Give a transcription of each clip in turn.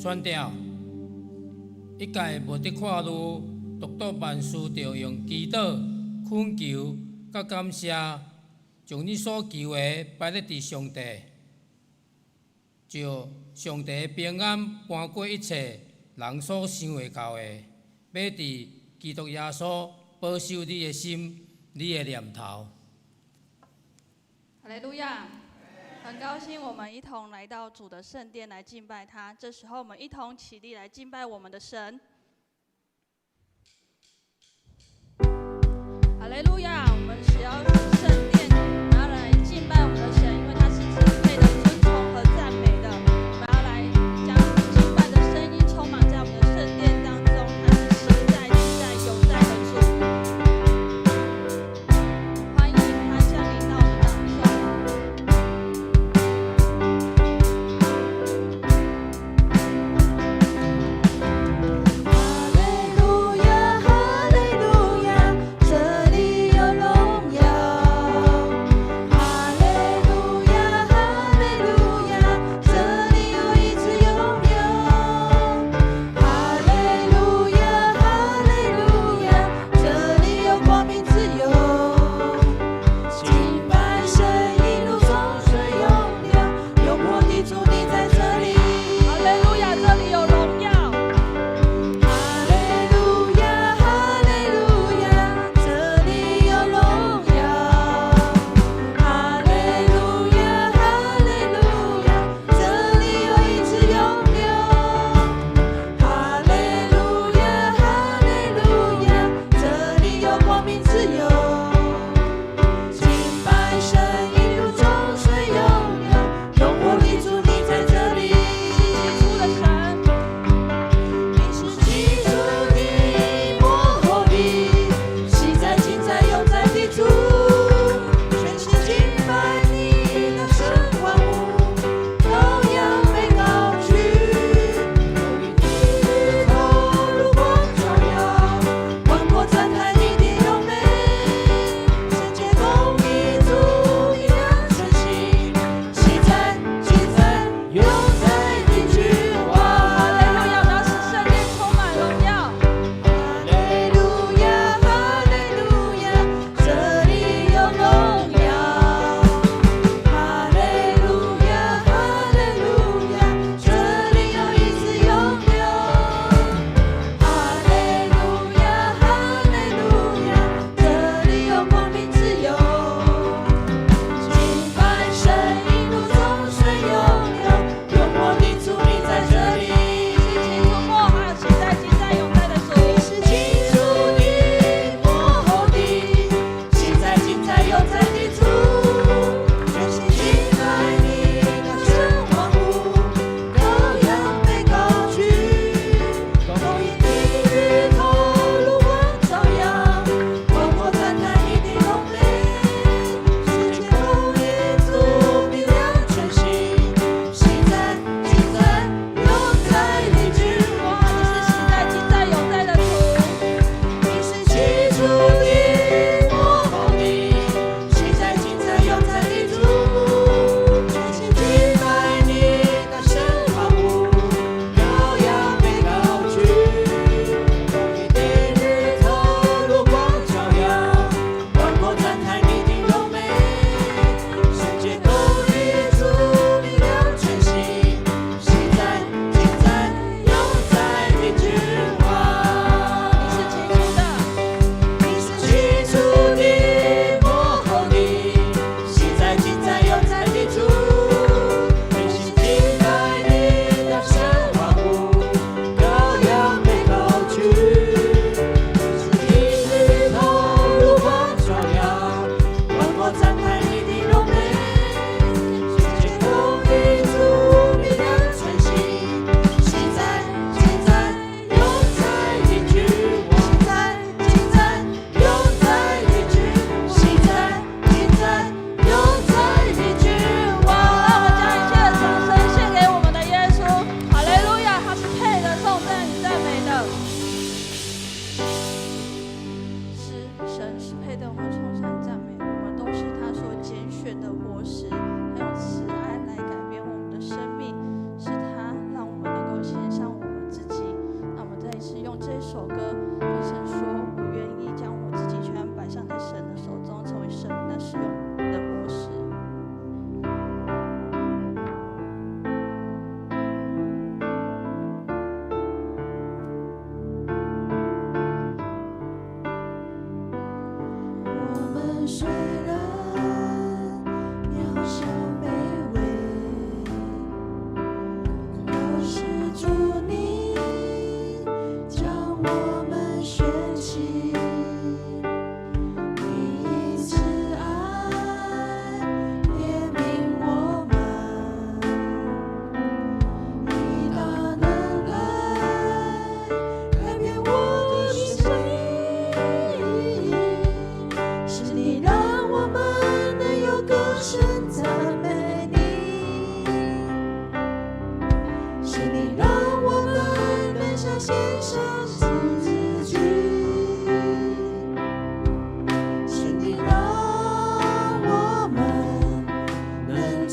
選掉，一概無得看慮，獨獨萬事著用祈禱、懇求、佮感謝，將你所求的擺咧佇上帝，照上帝的平安搬過一切人所想會到的，欲佇基督耶穌保守你的心、你的念頭。哈利路亞！很高興我們一同來到主的聖殿來敬拜他。這時候，我們一同起立來敬拜我們的神。哈利路亞！我們只要聖殿，然後來敬拜我們的神，因為他是支配的尊崇和讚美的。我們要來將敬拜的聲音充滿在我們的聖殿當中。他是昔在、今在、永在的主。歡迎他降臨到我們當中。哈利路亞，哈利路亞，這裡有榮耀。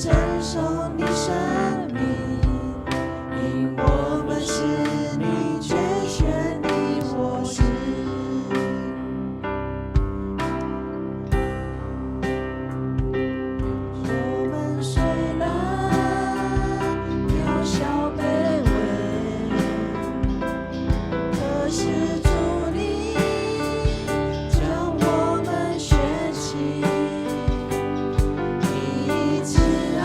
承受你生命，因我們是你揀選的活石。我們雖然渺小卑微，可是主你將我們選起，你以慈愛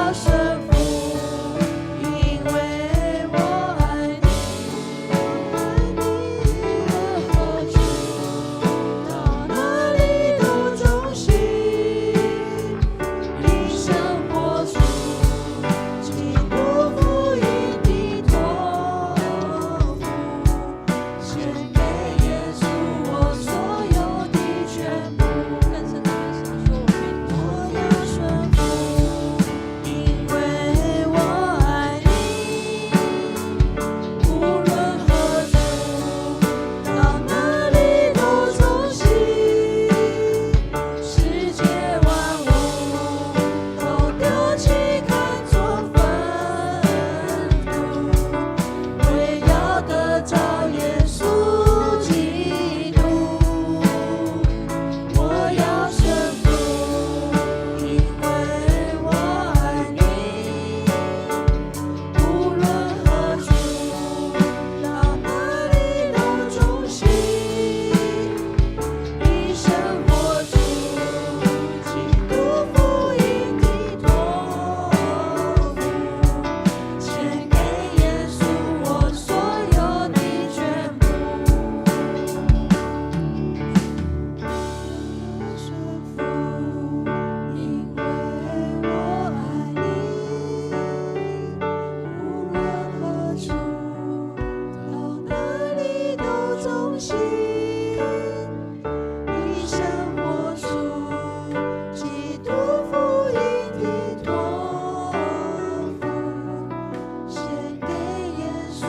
要順服，因為我愛你。無論何處，到哪裡都忠心，一生活出基督福音的託付，獻給耶穌我所有的全部。更深的跟神說，我願意我要順服，因為我愛你。無論何處，到哪裡都忠心，世界萬物都丟棄，看作糞土，為要得著耶穌基督。我要順服，因為我愛你。無論何處，到哪裡都忠心，一生活出基督福音的託付，獻給耶穌我所有的全部。順服，因為我愛你。無論何處，到哪裡都忠心，一生活出基督福音的託付，獻給耶穌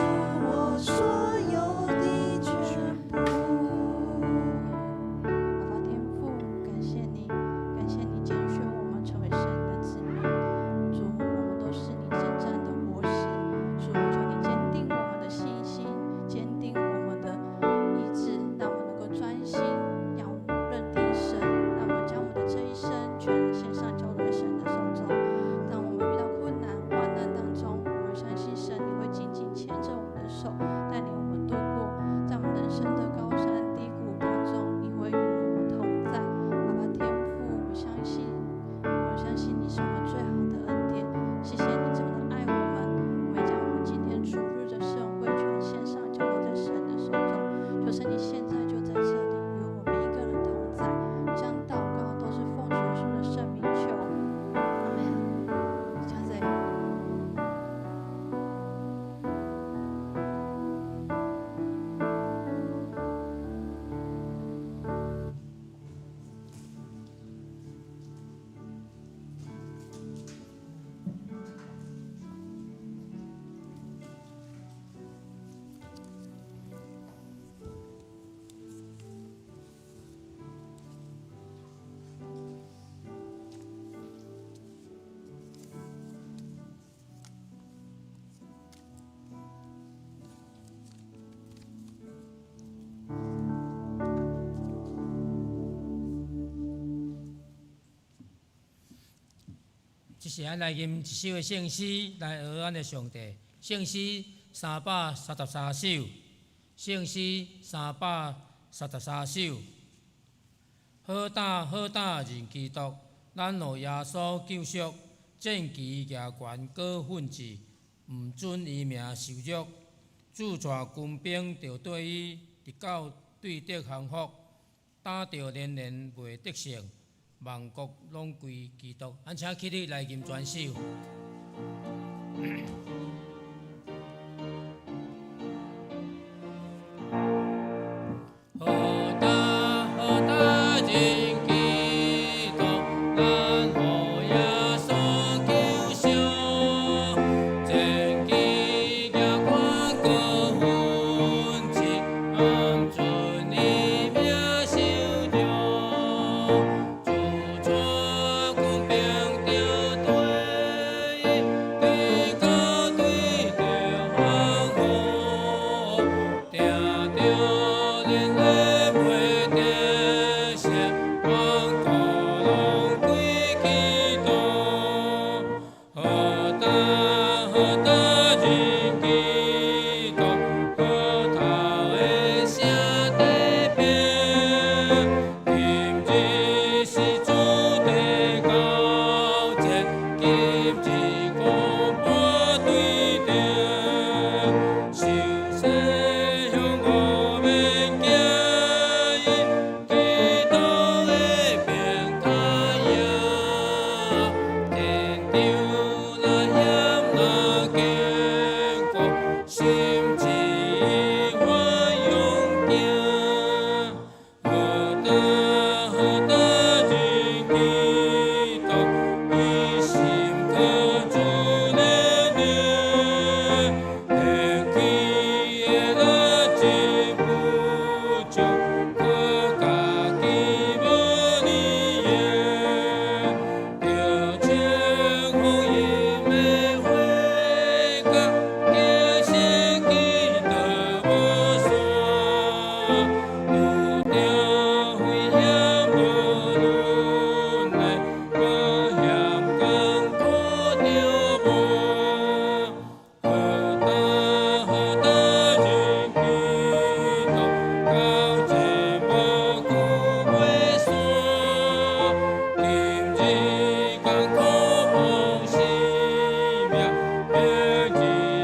我所有的全部。阿爸天父，感謝你，感謝你揀選我們成為神的子民。主，我們都是你征戰的活石。主，求你堅定我們的信心，堅定我們的意志，讓我們能夠專心仰認定神，讓我們將我們的這一生全獻上，交在神的手中。當我們遇到困難、患難當中，我們相信神，你會緊緊牽着我們的手，帶領我們度過在我們人生的高山低谷當中，你會與我們同在。阿爸天父，我們相信，我們相信你是我們最好的恩典。謝謝你這麼的愛我們，我們也將我們今天主日的聖會全獻上，交托在神的手中。求神你現在就在這裡與我們每一個人同在。以上禱告都是奉主耶穌的聖名求，阿門。請坐。這是咱來吟一首的聖詩來學咱的上帝。聖詩333首，聖詩333首。好膽好膽認基督，咱予耶穌救贖，戰旗舉懸閣奮志，毋准伊名受辱。主帶軍兵著對伊，直到對敵降服，打著連連袂得勝，萬國攏歸基督。咱請起立來吟全首。好膽好膽認基督，咱予耶穌救贖，戰旗舉懸閣奮志，毋准伊名受辱。主帶軍兵著對伊，直到對敵降服，定著連連袂得勝，萬國攏歸基督。好膽好膽認基督，好頭的聖地平，今日是主的高節，今日孤伴對頂，受洗向五面行，基督的兵較贏，戰場若險若堅固，心志我勇行。何等何等認基督，一心靠主連連，掀起的熱情不足，靠家己無利用，著穿福音的火甲，堅信基督無散，拄著危險無論難，冒險艱苦著磨。何等何等認基督，到這無久袂散。今日艱苦搏性命，明日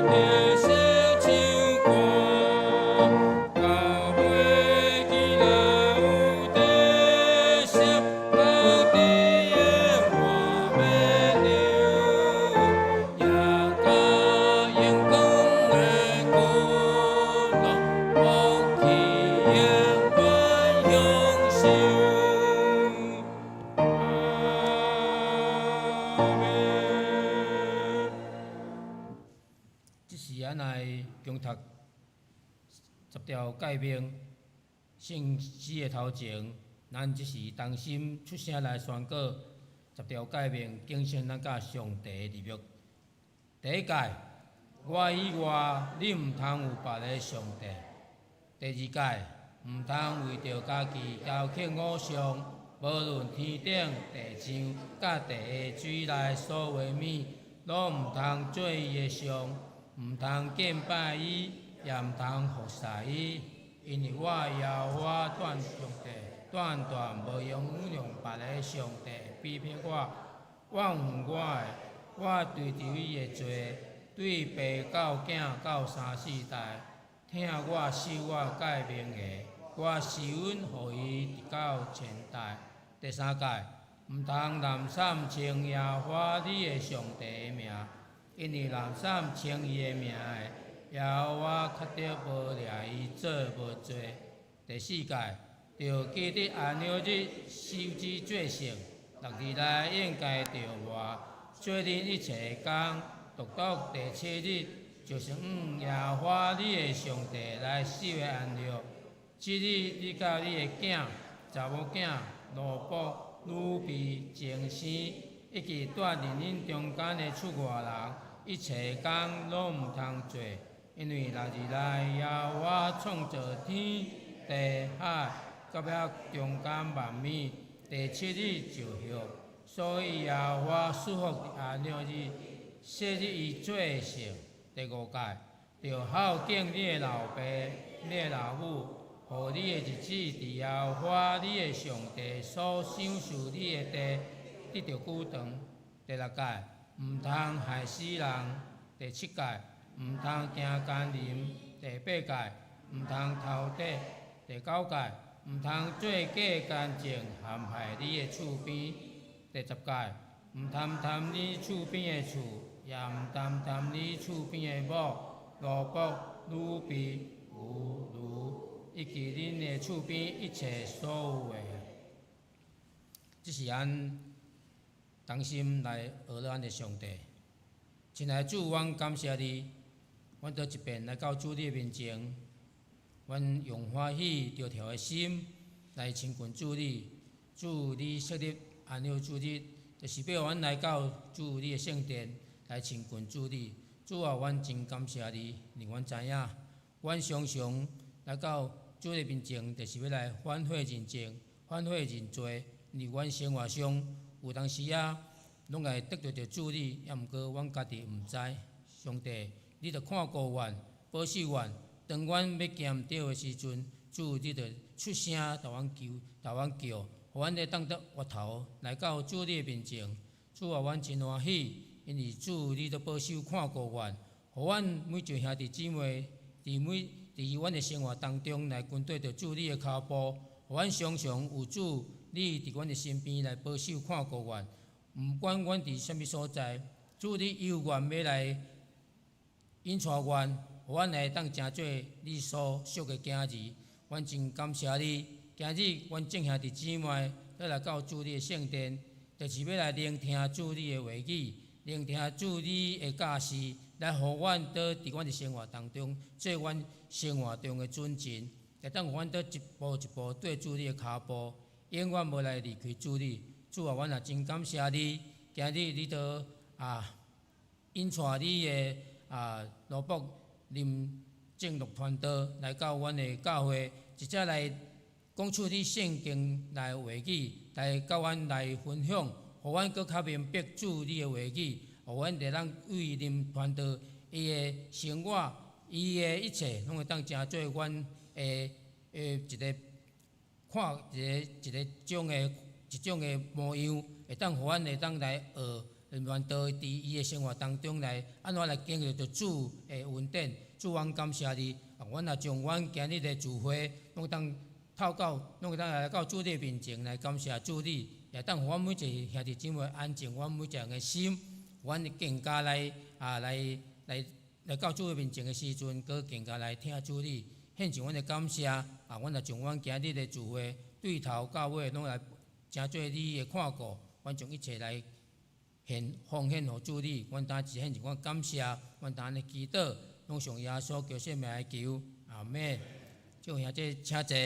得勝唱歌。到尾既然有得勝，到底的我欲留，也甲榮光的國度，福氣永遠享受。阿們。這是咱來恭讀十條誡命聖詩的頭前，咱這時同心出聲來宣告十條誡命，謹守咱佮上帝的立約。第一誡，我以外，你毋通有別个上帝。第二誡，毋通為著家己雕刻偶像，無論天頂、地上、佮地下水內所有物，攏毋通做伊的像，毋通敬拜伊，也毋通服侍伊，因為我耶和華斷上帝，斷斷無容許用別个上帝比拼我，怨恨我的，我追究伊的罪，對爸到囝到三四代，疼我守我誡命的，我施恩予伊直到千代。第三誡，毋通濫訕稱耶和華你的上帝的名，因為濫訕稱伊的名的，耶和華確定無掠伊做無罪。第四誡，著記得安息日守之做聖，六日內應該著活，做恁一切的工，獨獨第七日，就是向耶和華你的上帝來守的安息。這日你佮你的囝、查某囝、奴僕、女婢、童生，以及住佇恁中間的出外人，一切工攏毋通做，因為六日內耶和華創造天地海，佮遐中間萬物，第七日就歇，所以耶和華賜福佇安息日，設立伊做聖。第五誡，著孝敬你的老爸、你的老母，予你的日子佇耶和華你的上帝所賞賜你的地得著久長。第六誡，毋通害死人。第七誡，毋通行姦淫。第八誡，毋通偷盜。第九誡，毋通做假見證陷害你的厝邊。第十誡，毋通貪你厝邊的厝，也毋通貪你厝邊的某、奴僕、女婢、牛、驢，以及恁的厝邊一切所有的。這是咱同心來學咱的上帝。親愛的主，阮感謝你，阮閣一遍來到主你的面前，阮用歡喜著調的心來親近主你。主，你設立安息主日，就是欲予阮來到主你的聖殿來親近主你。主啊，阮真感謝你，令阮知影，阮常常來到主的面前，就是欲來反悔認證、反悔認罪。因為阮生活上有當時啊，攏會得罪著主你，抑毋過阮家己毋知。上帝，你著看顧阮，保守阮，當阮欲行毋對的時陣，主你著出聲共阮求，共阮叫，予阮會當得回頭來到主你的面前。主啊，阮真歡喜，因為主你都保守看顧阮，予阮每一位兄弟姊妹佇每佇阮的生活當中來跟綴著主你的跤步，予阮常常有主你佇阮的身邊來保守看顧阮。毋管阮佇啥物所在，主你猶原欲來引帶阮，予阮會當成做你所屬的囝兒。阮真感謝你，今日阮眾兄弟姊妹欲來到主你的聖殿，就是欲來聆聽主你的話語，聆聽主你的教示，來予阮倒佇阮的生活當中，做阮生活中的準繩，會當予阮倒一步一步綴主你的跤步，永遠無來離開主你。主啊，阮也真感謝你，今日你都引帶你的奴僕林正樂傳道來到阮的教會，直接來講出你聖經內話語，來佮阮來分享，予阮閣較明白主你的話語，予阮會當為林傳道伊的生活，伊的一切，攏會當成做阮的一个看一个一个種的一種的模樣，會當予阮會當來學林傳道佇伊的生活當中來按怎來經歷著主的恩典。主，阮感謝你，阮也將阮今日的聚會，攏當透過，攏會當來到主你面前來感謝主你，也當予阮每一个兄弟姊妹安靜阮每一个人的心，阮更加來來來來到主的面前的時陣，閣更加來聽主你，獻上阮的感謝。阮也將阮今日的聚會對頭到尾攏來成做你的看顧，阮將一切來獻奉獻予主你，阮當只獻上阮感謝，阮當按呢祈禱，攏奉耶穌基督聖名來求，阿們。眾兄弟請坐。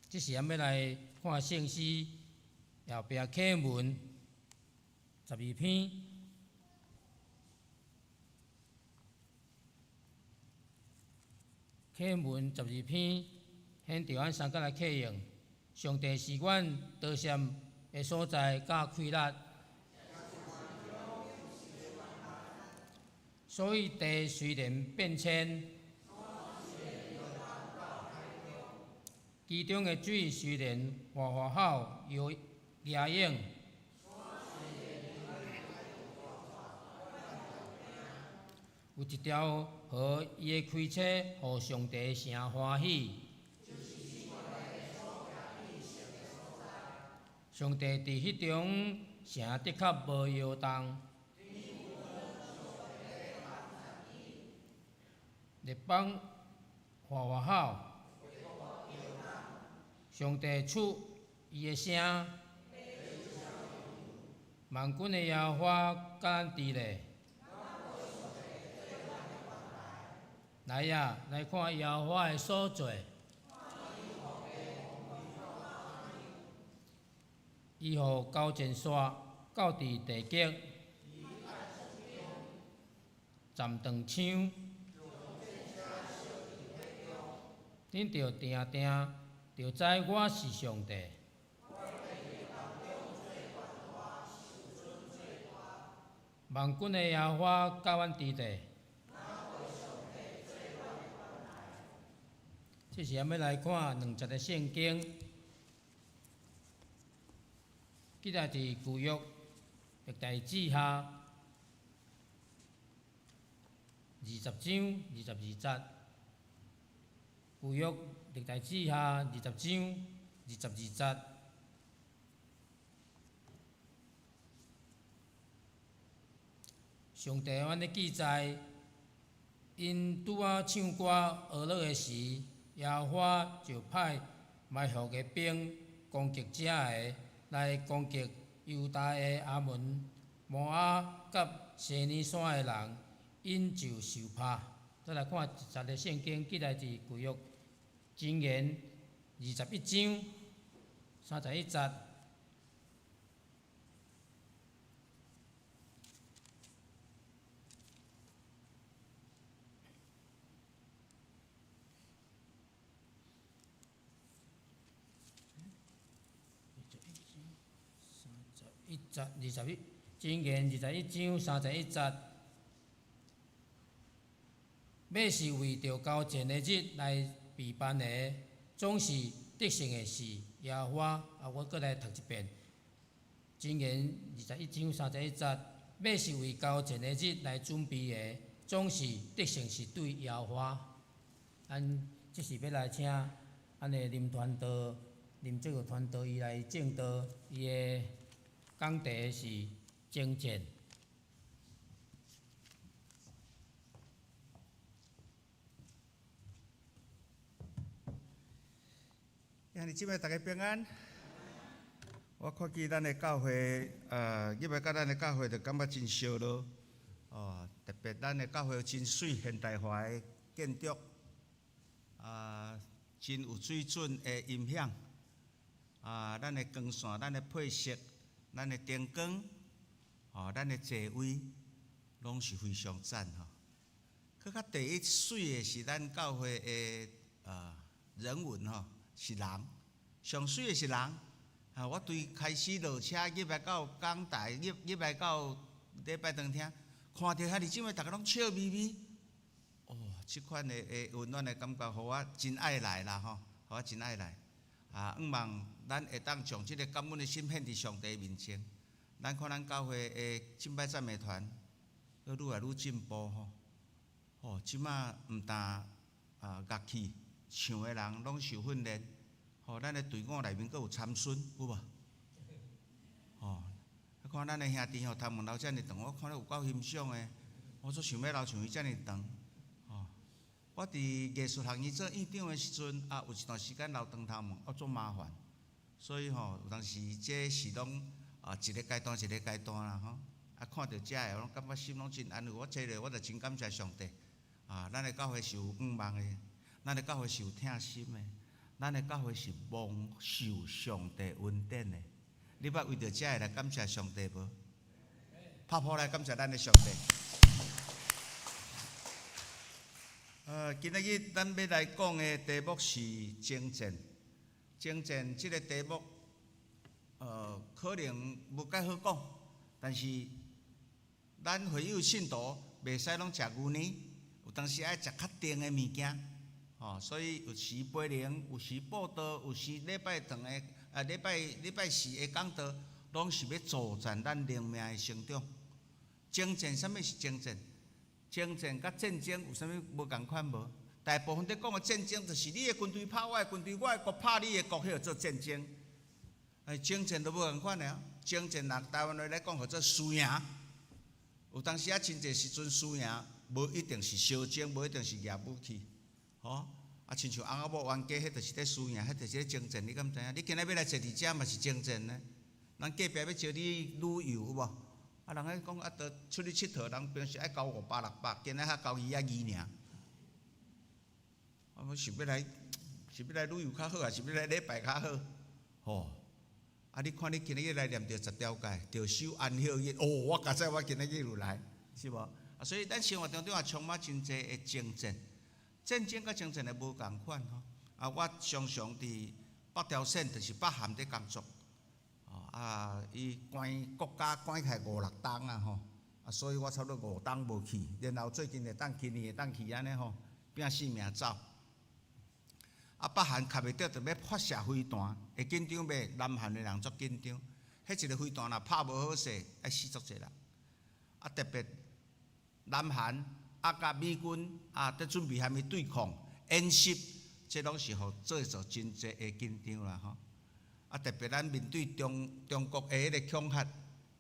這時咱欲來看聖詩，後壁啟文12篇，啟文十二篇，現著按三角來啟用。上帝是阮逃閃的所在，佮氣力。所以地雖然變遷，其中的水雖然嘩嘩吼搖搖湧，有一條河，伊的開車，予上帝城歡喜。上帝佇彼中城的確無搖動。列邦嘩嘩吼，上帝出伊的聲，萬軍的耶和華佮咱佇咧。來啊，來看耶和華的所做。伊予交戰線到佇地極，站長槍。恁著定定，著知我是上帝。萬軍的耶和華佮阮佇咧。這時咱欲來看兩節的聖經，記載佇舊約歷代志下20章22節。舊約歷代志下20章22節。上帝按呢記載，𪜶拄仔唱歌學樂的時，耶和華就派埋伏的兵攻擊遮的來攻擊猶大的亞捫、摩押佮西尼山的人，𪜶就受拍。再來看一節的聖經，記載佇舊約箴言21章31節。21节，21，箴言21章31節。馬是為著交戰的日來備辦的，總是得勝的是耶和華。我閣來讀一遍。箴言21章31節，馬是為交戰的日來準備的，總是得勝是對耶和華。咱這時欲來請咱的林傳道、林這個傳道伊來證道，伊的講題是征戰。兄弟姊妹，大家平安。我看見咱的教會，入來到咱的教會就感覺真燒熱，哦，特別咱的教會有真媠現代化的建築，啊，真有水準的音響，啊，咱的光線、咱的配色、咱的燈光，哦，咱的座位，攏是非常讚吼。閣較第一媠的是咱教會的人文吼。是人，上媠的是人。啊，我對開始落車入來到講台，入入來到禮拜堂廳，看著遐爾姊妹，逐个攏笑眯眯。哦，這款的的溫暖的感覺，予我真愛來啦吼，予我真愛來。啊，向望咱會當將這個感恩的心獻佇上帝面前。咱看咱教會的敬拜讚美團，閣愈來愈進步吼。哦，這馬毋但啊樂器。唱的人攏受訓練，吼，咱的隊伍內面閣有參孫，有無？吼，啊看咱的兄弟吼，頭毛留遮爾長，我看了有夠欣賞的，我足想欲留像伊遮爾長，吼。我佇藝術學院做院長的時陣，啊，有一段時間留長頭毛，啊，足麻煩，所以吼，有當時這是攏啊一个階段一个階段啦，吼。啊，看著遮的，我攏感覺心攏真安慰。我坐咧，我就真感謝上帝，啊，咱的教會是有向望的。咱的教會是有疼心的，咱的教會是蒙受上帝恩典的。你捌為著這个來感謝上帝無？拍噗來感謝咱的上帝。今仔日咱欲來講的題目是征戰。征戰這个題目，可能無介好講，但是咱會友信徒袂使攏食牛奶，有當時愛食較甜的物件。吼，所以有時培靈，有時布道，有時禮拜堂的啊，禮拜禮拜四的講道，攏是欲助贊咱靈命的成長。征戰，啥物是征戰？征戰佮戰爭有啥物無仝款無？大部分佇講的戰爭，就是你的軍隊拍我的軍隊，我的國拍你的國，彼叫做戰爭。哎，征戰都無仝款的啊！征戰若台灣話來講，叫做輸贏。有當時啊，真濟時陣輸贏，無一定是相爭，無一定是舉武器。吼，啊，親像翁仔某冤家，彼就是咧輸贏，彼就是咧征戰，你敢知影？你今仔欲來坐佇遮嘛是征戰呢？人隔壁欲招你旅遊有無？啊，人彼講啊，著出去𨑨迌，人平時愛交五百六百，今仔才交二仔二爾。我想欲來，是欲來旅遊較好，抑是欲來禮拜較好？吼！啊，你看你今日來念著十條誡，著守安息日，哦，我佳哉我今仔日有來，是無？啊，所以咱生活當中也充滿真濟的征戰。戰爭佮征戰的無仝款吼，啊，我常常佇北朝鮮，就是北韓佇工作，哦啊，伊關國家關起來五六冬啊吼，啊，所以我差不多五冬無去，然後最近會當今年會當去按呢吼，拼性命走。啊，北韓卡袂著，就欲發射飛彈，會緊張袂？南韓的人足緊張，彼一个飛彈若拍無好勢，愛死足濟人。啊，特別南韓。啊，佮美軍啊，佇準備蝦米對抗演習，這攏是予做做真濟的緊張啦吼。啊，特別咱面對中中國的彼个恐嚇，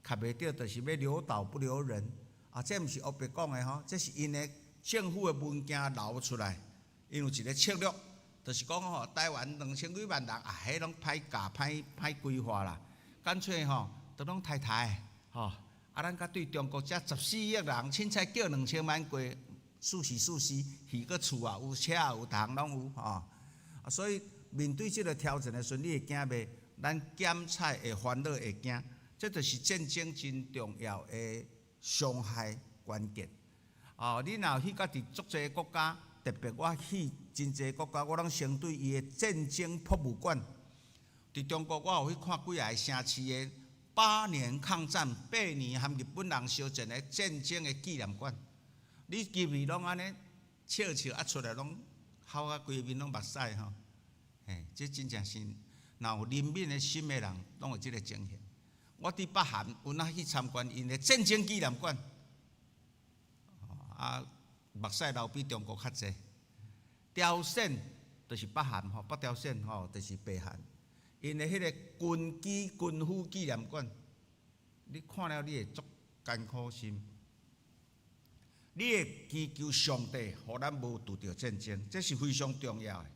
卡袂著，就是欲留島不留人。啊，這毋是烏白講的吼，這是𪜶的政府的文件流出來，𪜶有一个策略，就是講吼，台灣2000幾萬人啊，彼攏歹教、歹歹規劃啦，乾脆吼，都攏刣刣吼。啊，咱佮對中國遮14億人，凊彩叫2000萬過，試試試試，魚閣厝也有，車也有，逐項攏有吼。啊，所以面對這个挑戰的時陣，你會驚袂？咱檢採會煩惱會驚，這就是戰爭真重要的傷害關鍵。哦，你若去到佇足濟國家，特別我去真濟國家，我攏先對伊的戰爭博物館。佇中國，我有去看幾若个城市的。八年抗戰，八年和日本人相戰的戰爭的紀念館，你入去攏按呢笑笑啊，出來攏哭啊，規面攏目屎吼。嘿，這真正是，若有憐憫的心的人，攏有這个情形。我佇北韓有哪去參觀𪜶的戰爭紀念館，啊，目屎流比中國較濟。朝鮮就是北韓吼，北朝鮮吼就是北韓。𪜶的彼个軍紀軍夫紀念館，你看了你會足艱苦心。你會祈求上帝，予咱無拄著戰爭，這是非常重要的。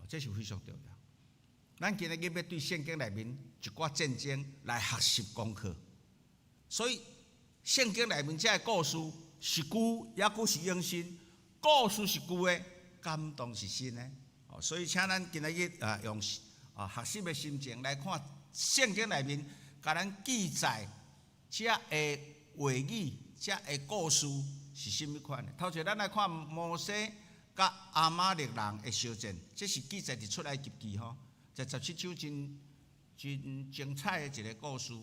這是非常重要。咱今日欲對聖經內面一寡戰爭來學習功課，所以聖經內面這个故事是舊，抑閣是永新。故事是舊的，感動是新的。所以請咱今日啊用啊學習的心情來看聖經內面，共咱記載這个話語、這个故事是啥物款的。頭一咱來看摩西佮亞瑪力人的相戰，這是記載佇出埃及記吼，在17章真真精彩的一个故事。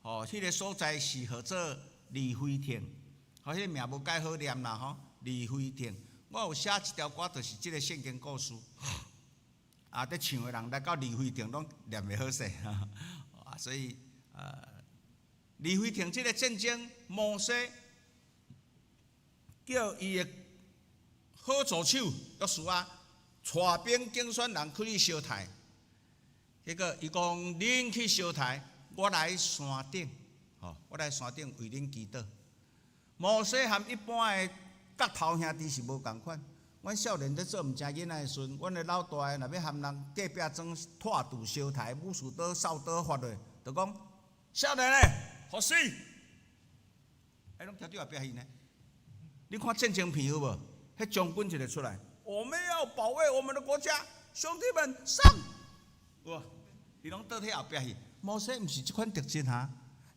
吼，彼个所在是號做利非訂，吼，彼个名無介好念啦吼，利非訂。我有寫一條歌，就是這个聖經故事。啊，佇唱的人來到利非訂，攏念袂好勢。啊，所以利非訂這个戰爭，摩西叫伊的好助手約書亞帶兵揀選人去相刣。結果伊講：恁去相刣，我來山頂，吼，我來山頂為恁祈禱。摩西和一般的角頭兄弟是無仝款。阮少年咧做毋正囡仔的時陣，阮的老大的若欲含人隔壁莊拖挃相刣，武士刀、掃刀發落，就講少年的，予死！欸，攏徛佇後壁去呢。你看戰爭片有無？彼將軍一个出來，我們要保衛我們的國家，兄弟們上！有無？伊攏倒佇後壁去。摩西毋是這款特質哈，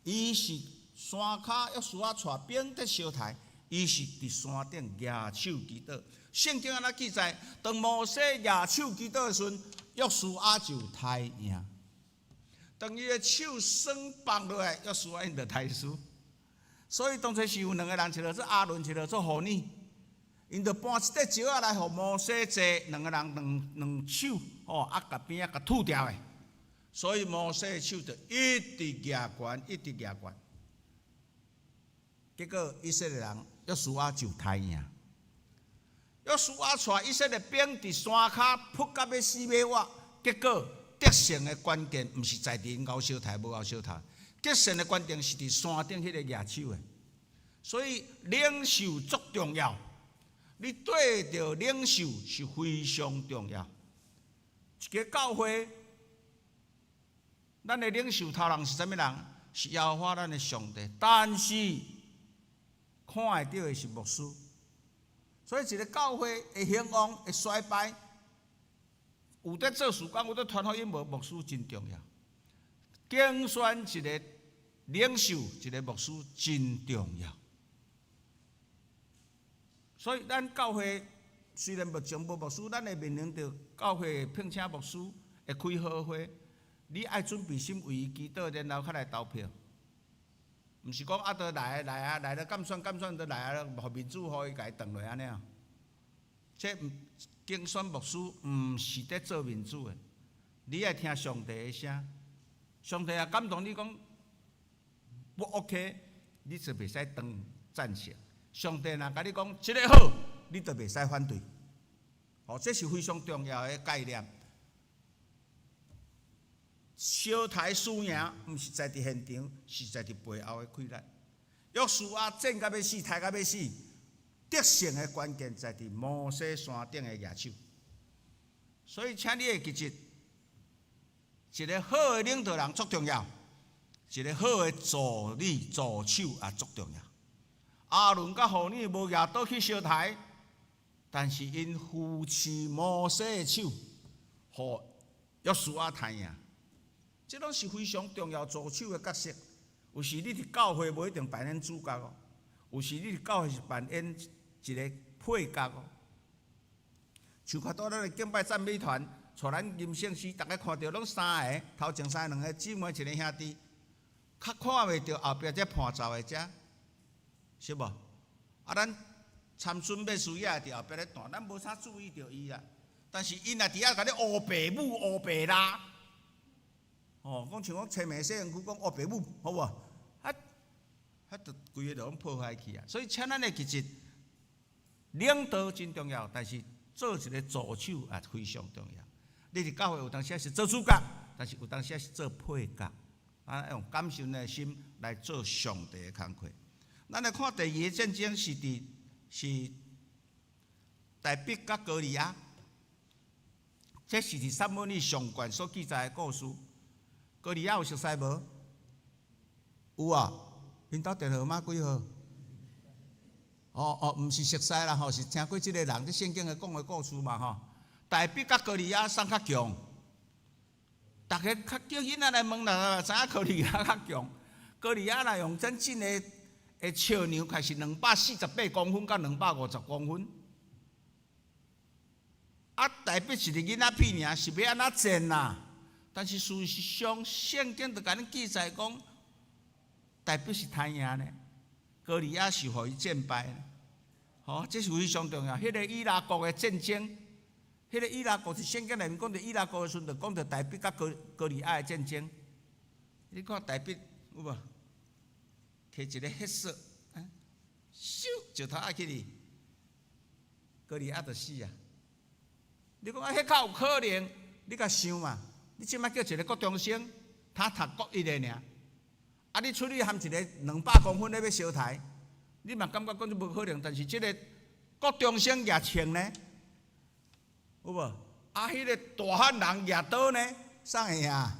伊是山跤約書亞帶兵佇相刣，伊是佇山頂舉手祈禱。聖經按呢記載，當摩西舉手祈禱的時陣，約書亞就刣贏。當伊的手鬆放落來，約書亞𪜶就刣輸。所以當初是有兩个人，一个做亞倫，一个做戶珥，𪜶就搬一塊石仔來予摩西坐，兩个人兩兩手吼，啊，共邊仔共拄著的。所以摩西的手就一直舉懸，一直舉懸。結果以色列人約書亞就刣贏。約書亞帶以色列兵佇山跤撲甲欲死欲活，結果得勝的關鍵毋是在佇𪜶𠢕相刣無𠢕相刣，得勝的關鍵是佇山頂彼个舉手的。所以領袖足重要，你對著領袖是非常重要。一个教會，咱的領袖頭人是啥物人？是耶和華咱的上帝，但是看會著的是牧師。所以一个教會會興旺、會衰敗，有佇做事工，有佇傳福音無？牧師真重要。揀選一个領袖，一个牧師真重要。所以咱教會雖然目前無牧師，咱會面臨著教會聘請牧師，會開好會，你愛準備心為伊祈禱，然後較來投票。毋是講啊，都來來啊，來了監選監選都來啊，予民主予伊共伊斷落按呢啊。這毋揀選牧師毋是佇做民主的，你愛聽上帝的聲，上帝也感動你講不 OK，你就袂使當贊成。上帝若共你講這个好，你就袂使反對。哦，這是非常重要的概念。相刣輸贏，毋是在佇現場，是在佇背後的氣力。約書亞戰甲欲死，刣甲欲死，得勝的關鍵在佇摩西山頂的舉手。所以，請你會記得，一个好的領導人足重要，一个好的助理助手也足重要。亞倫佮戶珥無舉刀去相刣，但是𪜶扶持摩西的手，予約書亞刣贏。這攏是非常重要助手的角色。有時你佇教會無一定扮演主角哦，有時你佇教會是扮演一个配角哦。像較拄咱的敬拜讚美團，帶咱吟聖詩，逐家看著攏三个，頭前三个兩个姊妹，一个兄弟，較看袂著後壁這伴奏的遮，是無？啊，咱參孫欲輸也佇後壁咧彈，咱無啥注意著伊啦。但是𪜶若佇遐共你烏白舞烏白拉，吼，講像講青暝洗身軀，講烏白母，好無？啊，啊，就規个就攏破壞去啊！所以，請咱會記得領導真重要，但是做一个助手也非常重要。你佇教會有當時是做主角，但是有當時是做配角，啊，用感恩的心來做上帝的工課。咱來看第二个戰爭是佇是大衛佮歌利亞，這是佇撒母耳上卷所記載的故事。歌利亞有熟似無？有啊，𪜶兜電話號碼幾號？哦哦，毋是熟似啦吼，是聽過這个人佇聖經的講的故事嘛吼。大衛佮歌利亞啥較強？逐家較叫囡仔來問啦，知影歌利亞較強。歌利亞若用真正的的尺量，開是248公分到250公分。啊，大衛是個囡仔屁爾，是欲按怎戰啊？但是事實上，聖經就共咱記載講，大衛是刣贏呢，歌利亞是予伊戰敗。吼，這是非常重要。彼個以拉國的戰爭，彼個以拉國佇聖經內面講著以拉國的時陣，就講著大衛佮歌歌利亞的戰爭。你看大衛有無？提一個黑色，啊，咻，石頭仔起去，歌利亞就死啊！你講啊，彼較有可能？你共想嘛？你這擺叫一個國中生，他讀國一的爾，啊，你出去含一個200公分咧欲相刣，你嘛感覺講這無可能。但是這个國中生舉槍呢，有無？啊，彼个大漢人舉刀呢，啥會贏？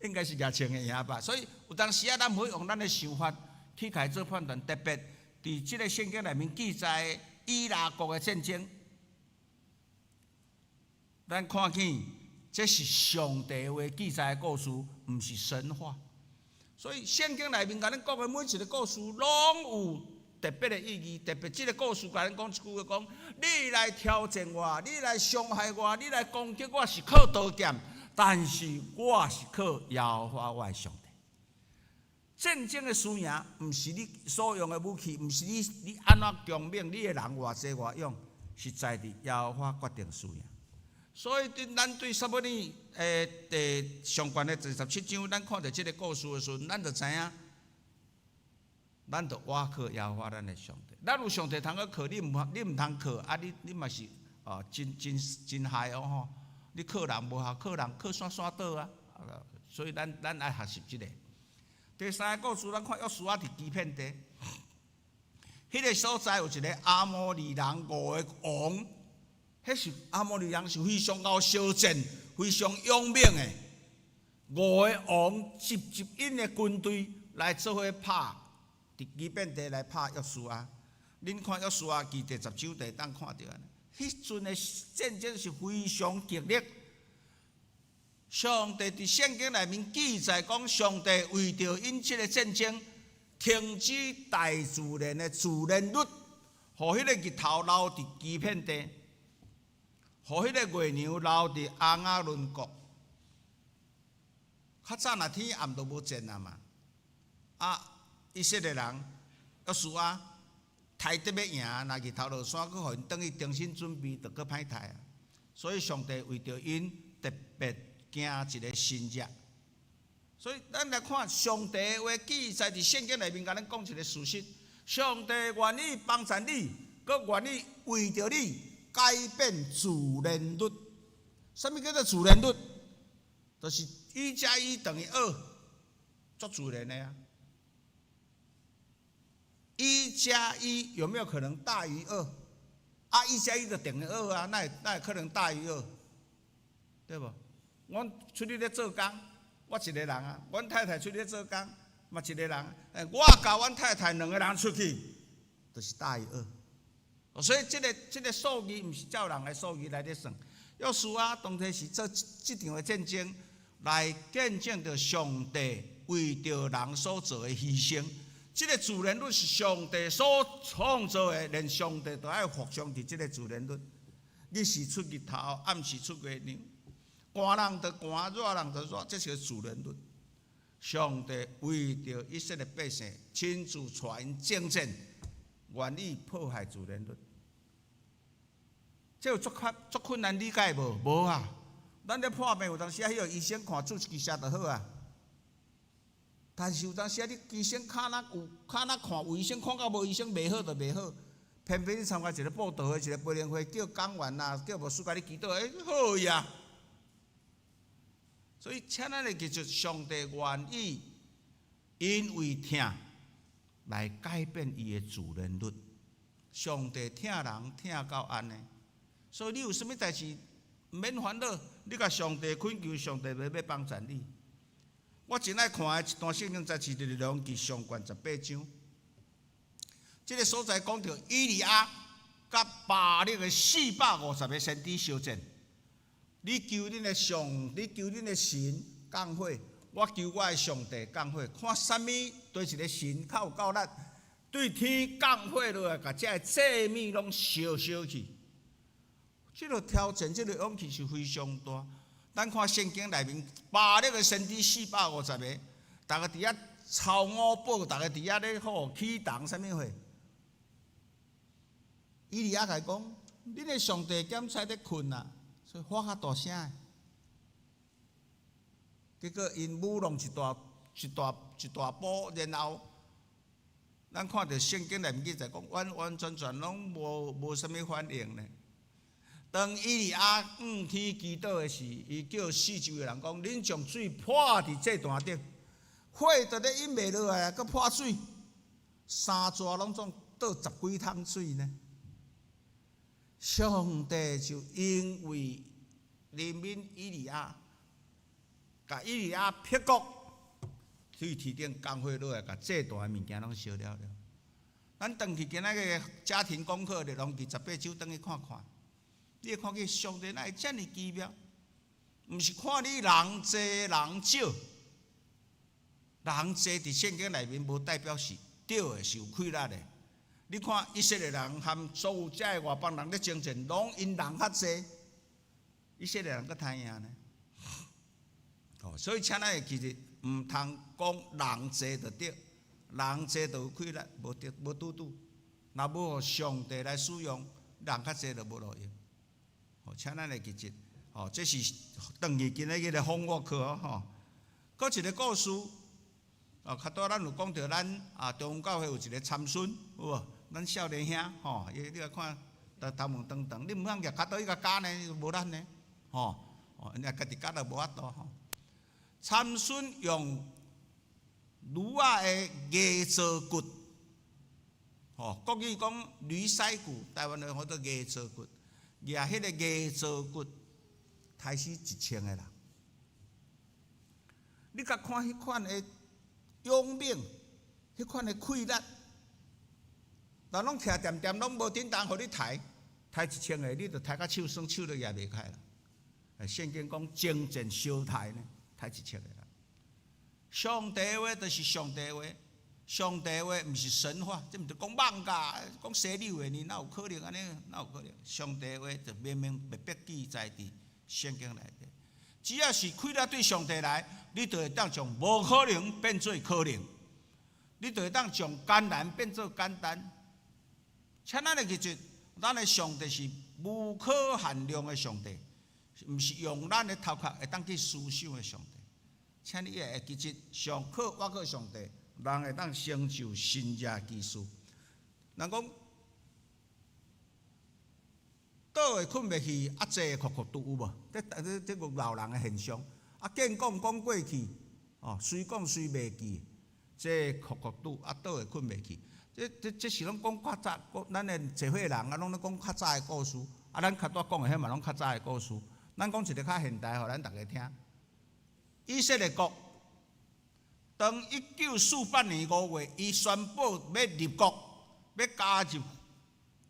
應該是舉槍會贏吧。所以有當時啊，咱毋好用咱的想法去共伊做判斷，特別佇這个聖經內面記載以拉國的戰爭，咱看見這是上帝話記載的故事，毋是神話。所以聖經內面共咱講的每一个故事，攏有特別的意義。特別這个故事共咱講一句話，講你來挑戰我，你來傷害我，你來攻擊我，是靠刀劍，但是我是靠耶和華我的上帝。戰爭的輸贏，毋是你所用的武器，毋是你你按怎強猛，你的人偌濟偌勇，是在佇耶和華決定輸贏。所以，對咱對撒母耳第上卷的第17章，咱看著這个故事的時陣，咱就知影，咱就倚靠耶和華咱的上帝。咱有上帝通去靠，你毋通靠，啊你你嘛是哦，真真真害哦吼！你靠人無效，靠人靠山山倒啊！所以咱咱愛學習這个。第三个故事，咱看約書亞佇基遍地，彼个所在有一个亞摩利人五个王。彼是亞摩利人是非常𠢕相戰、非常勇猛的。五个王集集𪜶的軍隊來做伙拍，佇基遍地來拍約書亞。恁看約書亞記第10章就會當看著按呢。彼陣的戰爭是非常激烈。上帝佇聖經內面記載講，上帝為著𪜶這个戰爭，停止大自然的自然律，予彼个日頭留佇基遍地，予彼个月娘留佇亞雅崙谷。較早若天暗就無戰啊嘛。啊，以色列人約書亞刣得欲贏，若日頭落山，閣予𪜶轉去重新準備，就閣歹刣啊。所以上帝為著𪜶特別行一个神跡。所以咱來看上帝的話記載佇聖經內面，共咱講一个事實：上帝願意幫助你，閣願意為著你改變自然律。啥物叫做自然律？就是一加一等於二，足自然的啊。一加一有沒有可能大於二？啊，一加一就等於二啊，哪會哪會可能大於二？對無？阮出去咧做工，我一个人啊，阮太太出去咧做工，嘛一个人。我佮阮太太兩个人出去，就是大於二。所以這个這个數字毋是照人的數字來咧算。約書亞當初是做這場的戰爭，來見證著上帝為著人所做的犧牲。這个自然律是上帝所創造的，連上帝都愛服從佇這个自然律。日時出日頭，暗時出月娘。寒人就寒，熱人就熱，這是個自然律。上帝為著以色列百姓，親自帶𪜶征戰，願意破壞自然律。這有足較足困難理解無？無啊！咱咧破病有當時啊，彼個醫生看注一支射就好啊。但是有當時啊，你醫生跤若有跤若看有醫生看甲無醫生袂好就袂好，偏偏你參加一個佈道會，一個培靈會，叫講員啊，叫牧師共你祈禱，欸，好呀。所以，請咱會記住，上帝願意因為疼來改變伊的自然律。上帝疼人疼到按呢，所以你有啥物代誌毋免煩惱，你共上帝懇求，上帝欲幫贊你。我真愛看的一段聖經，在是列王紀上卷十八章。這个所在講著以利亞佮巴力的450個先知相戰。你求恁的上，你求恁的神降火，我求我的上帝降火，看啥物佗一个神較有夠力，對天降火落來，共這个祭物攏燒燒去。這个挑戰，這个勇氣是非常大。咱看聖經內面，巴力的先知四百五十个，逐个佇遐抄五寶，逐个佇遐咧好起動啥物貨。以利亞共伊講：恁的上帝檢採咧睏啊，所以發較大聲。結果𪜶舞弄一大一大一大波，然後咱看著聖經內面記載講，完完全全攏無啥物反應呢。當以利亞向天祈禱的時，伊叫四周的人講：恁將水潑佇祭壇頂，火就咧引袂落來，閣潑水，三逝攏總倒十幾桶水呢。上帝就因為憐憫以利亞，共以利亞辟穀，對天頂降火落來，共祭壇的物件攏燒了了。咱轉去今仔个家庭功課，列王紀十八章，轉去看看。你會看見上帝哪會遮爾奇妙？毋是看你人濟人少，人濟佇聖經內面無代表是對的，是有氣力的。你看以色列人和所有遮个外邦人咧爭戰，攏𪜶人較濟，以色列人閣刣贏呢。哦，所以請咱會記得，毋通講人濟就對，人濟就有氣力，無對無拄拄。若無予上帝來使用，人較濟就無路用。哦，請咱會記得，哦，這是轉去今仔日的訪我課吼。閣一个故事，哦，較拄咱有講著咱啊中央教會有一个參孫，有無？咱少年兄吼，伊你來看，頭毛長長，你毋通舉跤刀伊共絞呢，無力呢，吼，哦，你家己絞都無法度吼。參孫用驢仔的牙槽骨，吼，國語講驢腮骨，台灣話號做牙槽骨，舉彼个牙槽骨，刣死1000個人。你共看彼款的勇猛，彼款的氣力，人攏徛恬恬，攏無振動，予你刣，刣1000個，你就刣甲手酸，手都舉袂開啦。聖經講征戰相刣呢，刣1000個人。上帝話就是上帝話，上帝話毋是神話，這毋是講妄㗎，講西里話呢，哪有可能按呢？哪有可能？上帝話就明明白白記載佇聖經內底。只要是氣力對上帝來，你就會當將無可能變做可能，你就會當將艱難變做簡單。請咱會記住，咱的上帝是無可限量的上帝，毋是用咱的頭殼會當去思想的上帝。請你會記得，上靠倚靠上帝，人會當成就神蹟奇事。人講倒會睏袂去，啊坐會哭哭拄有無？這這這個老人的現象。啊，見講講過去，哦，隨講隨袂記，坐會哭哭拄，啊倒會睏袂去。這這這是攏講較早，咱的社會人啊，攏咧講較早的故事。啊，咱較拄講的彼嘛攏較早的故事。咱講一个較現代，予咱逐家聽。以色列國當1948年5月，伊宣布欲立國，欲加入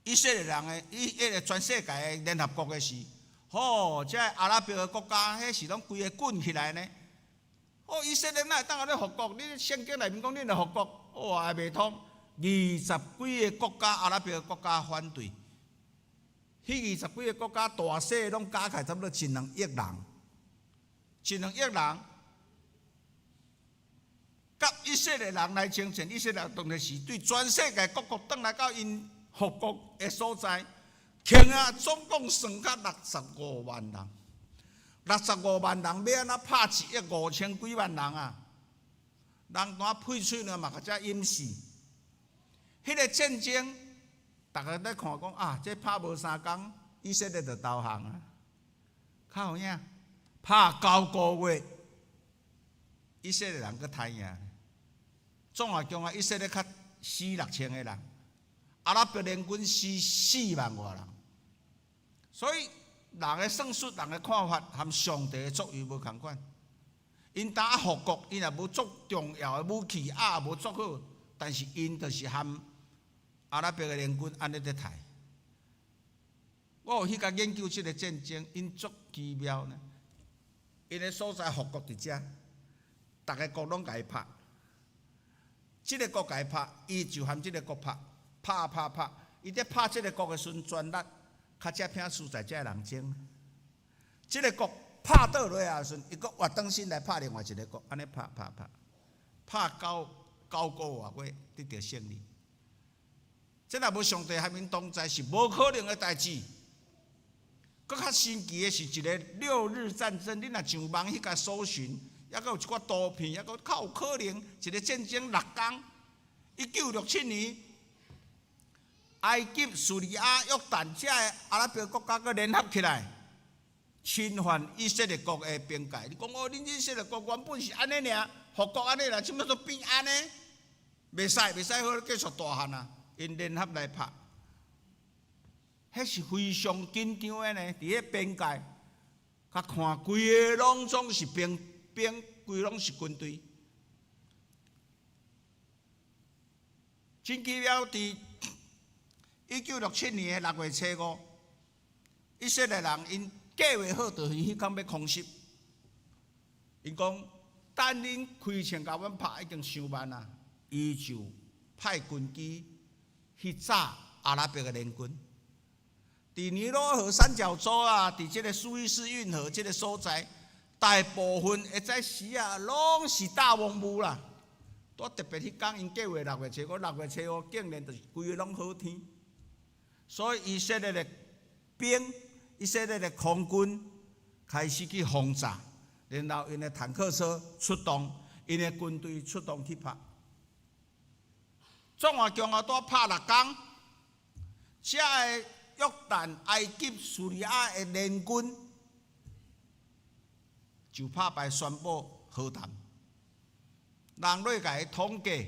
以色列人的伊彼个全世界的聯合國的時，吼，這阿拉伯的國家，彼時攏規个滾起來呢。哦，以色列哪會當按呢復國？你聖經內面講恁會復國，哇，袂通。二十幾个國家阿拉伯的國家反對，彼二十幾个國家大細攏加起來差不多一兩億人，一兩億人。佮以色列人來爭戰，以色列人當然是對全世界各國轉來到𪜶復國的所在，傾啊，總共算甲六十五萬人，六十五萬人欲按怎拍1億5千幾萬人啊？人單噴喙爾嘛，共遮淹死。彼個戰爭，逐家咧看講啊，這拍無三工，以色列就投降啊。較有影，拍9個月，以色列人閣刣贏。總啊強啊，以色列較死6000個人，阿拉伯聯軍死4萬外人。所以人的算術、人的看法，和上帝的作為無仝款。𪜶當復國，𪜶也無足重要的武器，也無足好，但是𪜶就是和阿拉伯的聯軍按呢咧刣。我有去共研究這个戰爭，𪜶足奇妙呢。𪜶的所在復國佇遮，逐个國攏共伊拍。這个國共伊拍，伊就和這个國拍，拍拍拍。伊佇拍這个國的時陣，全力較這片輸在這个人爭。這个國拍倒落來的時陣，伊閣活轉身來拍另外一个國，按呢拍拍拍，拍9個外月得著勝利。這若無上帝和𪜶同在，是無可能的代誌。閣較神奇的是一个六日戰爭，你若上網去共搜尋，猶閣有一寡圖片，猶閣較有可能一个戰爭六工。1967年，埃及、敘利亞、約旦這个阿拉伯國家閣聯合起來，侵犯以色列國的邊界。你講哦，恁以色列國原本是按呢爾，復國按呢爾，這擺都變按呢？袂使，袂使好繼續大漢啊！𪜶聯合來拍，彼是非常緊張的呢。佇彼邊界，共看規个攏總是兵兵，規攏是軍隊。真奇妙，佇1967年的6月初5，以色列人𪜶計劃好，就是彼工欲空襲。𪜶講，等恁開槍共阮拍已經傷慢啊，伊就派軍機去炸阿拉伯的聯軍。佇尼羅河三角洲啊，佇這个蘇伊士運河這个所在，大部分會在時啊，攏是大霧霧啦。拄特別彼工，𪜶計劃六月初五，六月初五竟然就是規个攏好天。所以以色列的兵、以色列的空軍開始去轟炸，然後𪜶的坦克車出動，𪜶的軍隊出動去拍。總啊強啊，拄拍六工，遮个約旦、埃及、敘利亞的聯軍就拍敗宣布和談。人類共伊統計，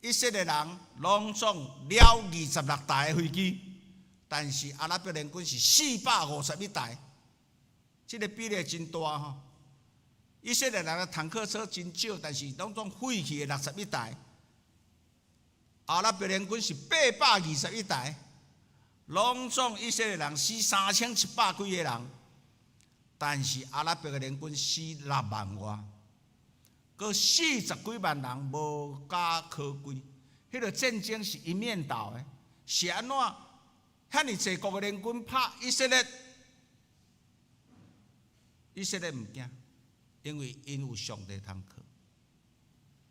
以色列人攏總了26台的飛機，但是阿拉伯聯軍是451台，這个比例真大吼。以色列人的坦克車真少，但是攏總廢去的61台。阿拉伯聯軍是821台，攏總以色列人死3700幾個人，但是阿拉伯的聯軍死6萬外，閣40幾萬人無家可歸。彼个戰爭是一面倒的，是按怎？遐爾濟國的聯軍拍以色列，以色列毋驚，因為𪜶有上帝通靠。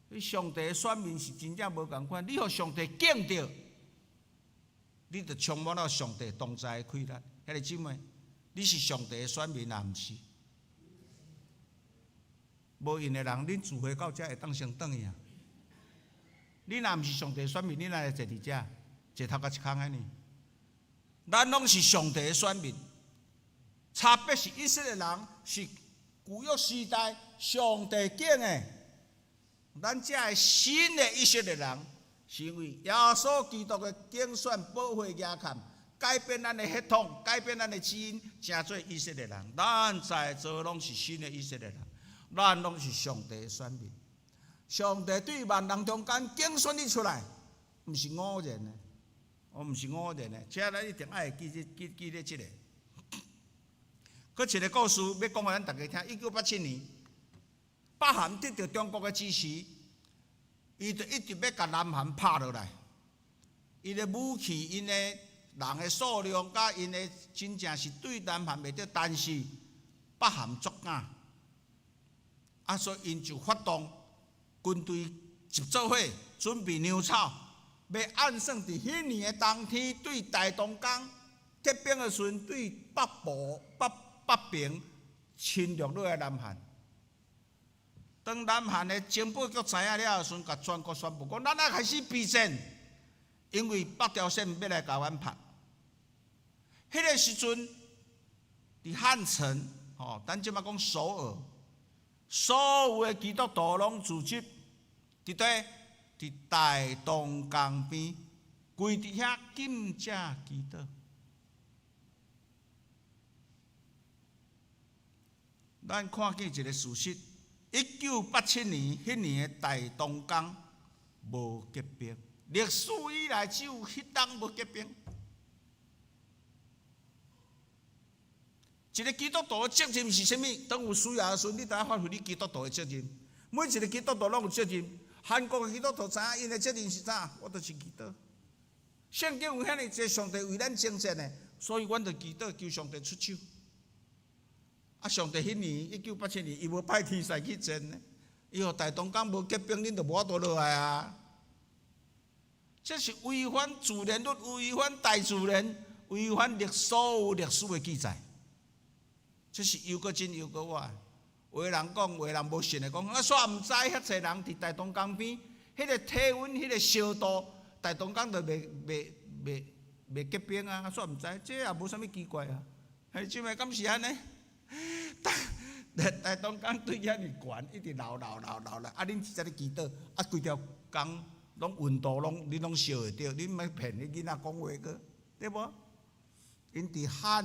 你上帝的選民是真正無仝款，你予上帝敬著，你就充滿了上帝同在的氣力。兄弟姊妹，你是上帝的選民抑毋是？無閒的人，恁聚會到遮會當先轉去啊？你若毋是上帝選民，你哪會坐佇遮？坐頭殼一空的呢？咱攏是上帝的選民，差別是以色列人是舊約時代上帝揀的，咱這个新的以色列人，是因為耶穌基督的揀選、寶血額坎，改變咱的血統，改變咱的基因，成做以色列人。咱在座攏是新的以色列人，咱攏是上帝的選民。上帝對萬人中間揀選你出來，毋是偶然的，我毋是偶然的，這咱一定愛記這記記咧這个。閣一个故事欲講予咱逐家聽。1987年，北韓得著中國的支持，伊就一直欲共南韓拍落來。伊的武器、𪜶的人的數量，佮𪜶的真正是對南韓袂著，但是北韓足敢，啊，所以𪜶就發動軍隊集做伙，準備糧草，欲按算佇彼年的冬天對大東江結冰的時陣，對北部北北邊侵略落來南韓。當南韓的情報局知影了時陣，共全國宣布講，咱愛開始備戰，因為北朝鮮欲來共阮拍。彼個時陣，佇漢城，吼，咱這擺講首爾，所有的基督徒攏聚集，佇佗？佇大同江邊，跪佇遐禁食祈禱。咱看見一個事實：1987年，彼年的大東江無結冰，歷史以來只有彼冬無結冰。一個基督徒的責任是啥物？當有需要的時陣，你著愛發揮你基督徒的責任。每一個基督徒攏有責任。韓國的基督徒知影𪜶的責任是啥？我就是祈禱。聖經有遐爾濟上帝為咱征戰的，所以阮著祈禱求上帝出手。啊！上帝彼年1987年，伊無派天使去戰呢，伊予大東江無結冰，恁就無法度落來啊！這是違反自然律，違反大自然，違反歷所有歷史的記載。這是猶閣真猶閣倚。有的人講，有的人無信的講，啊，煞毋知遐濟人佇大東江邊，彼個體溫，彼個燒度，大東江就袂袂袂袂結冰啊！煞毋知，這也無啥物奇怪啊。兄姊妹，敢是按呢？大大東江對遐爾懸，一直流流流流來，啊！恁直接咧祈禱，啊，規條江攏溫度攏恁攏燒會著，恁莫騙彼囡仔講話閣，對無？𪜶佇漢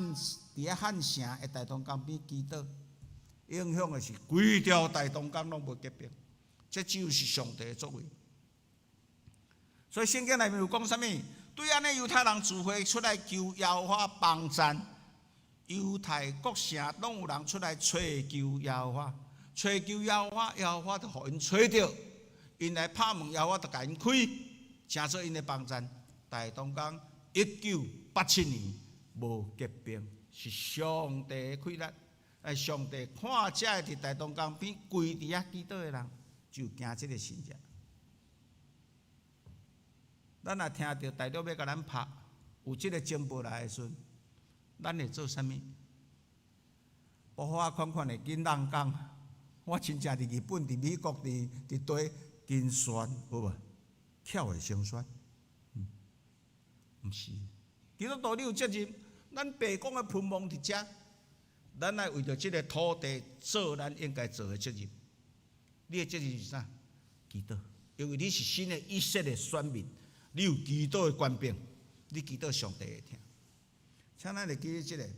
佇遐漢城的大同江邊祈禱，影響的是規條大同江攏無結冰，這只有是上帝的作為。所以聖經內面有講啥物？對按呢猶太人聚會出來求耶和華幫贊。猶太各城攏有人出來揣求耶和華，揣求耶和華，耶和華就予𪜶揣著，𪜶來拍門，耶和華就共𪜶開，成做𪜶的幫贊。大東江1987年無結冰，是上帝的氣力。哎，上帝看這个佇大東江邊跪佇遐祈禱的人，就行這个神跡。咱若聽著大陸欲共咱拍，有這个情報來的時陣，咱會做啥物？包括我款款的囡仔講，我親像佇日本、佇美國、佇佇佗真酸，有無？巧會先酸，嗯，毋是。基督徒你有責任，咱白宮的噴望佇遮，咱愛為著這个土地做咱應該做的責任。你的責任是啥？祈禱，因為你是新的以色列選民，你有祈禱的權柄，你祈禱上帝會聽。請咱會記得這個，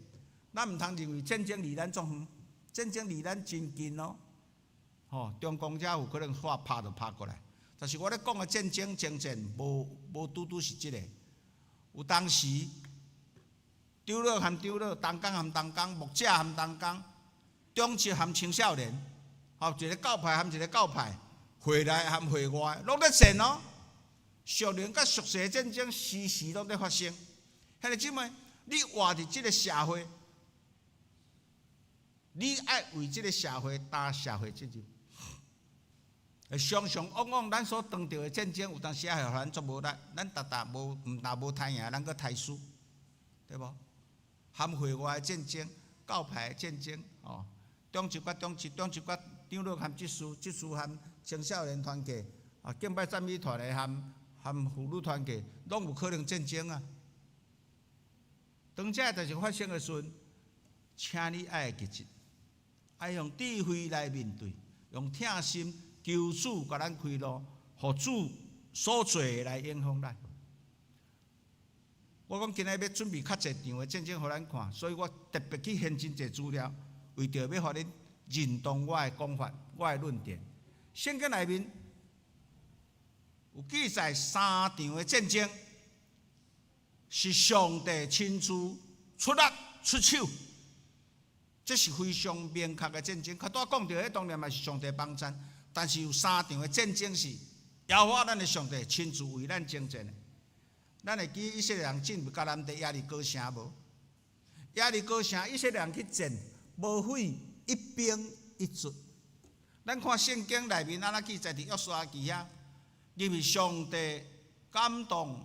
咱毋通認為戰爭離咱足遠，戰爭離咱真近哦。吼，中共遮有可能話拍就拍過來，但是我咧講的戰爭征戰，無無拄拄是這個。有當時，長老含長老，同工含同工，牧者含同工，長執含青少年，吼，一個教派含一個教派，會內含會外，攏咧戰哦。屬靈佮屬世的戰爭時時攏咧發生。兄弟姊妹，你活佇這个社會，你愛為這个社會擔社會責任。常常往往咱所當著的戰爭，有當時也會予咱足無力，咱逐逐無毋但無刣贏，咱閣刣輸，對無？含會外的戰爭、教派的戰爭，吼，長執佮長執，長執佮長老含執事，執事含青少年團契，啊，敬拜讚美團的含含婦女團契，攏有可能戰爭啊！當這個代誌發生的時陣，請你愛會記得，愛用智慧來面對，用疼心求主共咱開路，予主所做的來影響咱。我講今日欲準備較濟場的戰爭予咱看，所以我特別去研真濟資料，為著欲予恁認同我的講法、我的論點。聖經內面有記載三場的戰爭，是上帝親自出力出手，這是非常明確的戰爭。較拄仔講著，彼當然嘛是上帝幫贊，但是有三場的戰爭是耶和華咱的上帝親自為咱征戰的。咱會記以色列人進入迦南地耶利哥城無？耶利哥城以色列人去戰，無費一兵一卒。咱看聖經內面按怎記載佇約書亞記遐，因為上帝感動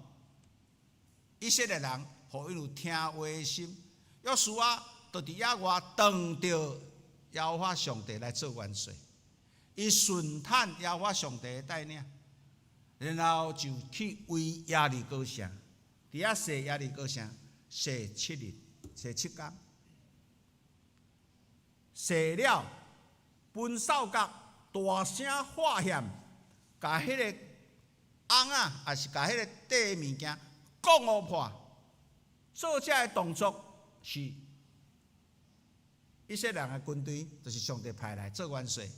以色列人，予𪜶有聽話的心。約書亞就佇野外等著耶和華上帝來做元帥。伊順趁耶和華上帝的帶領，然後就去圍耶利哥城，佇遐踅耶利哥城，踅7日，踅7工，踅了，分掃角大聲喝喊，共彼個甕仔，抑是共彼個硩的物件，講予破。做這个動作是以色列人的軍隊，就是上帝派來做元帥。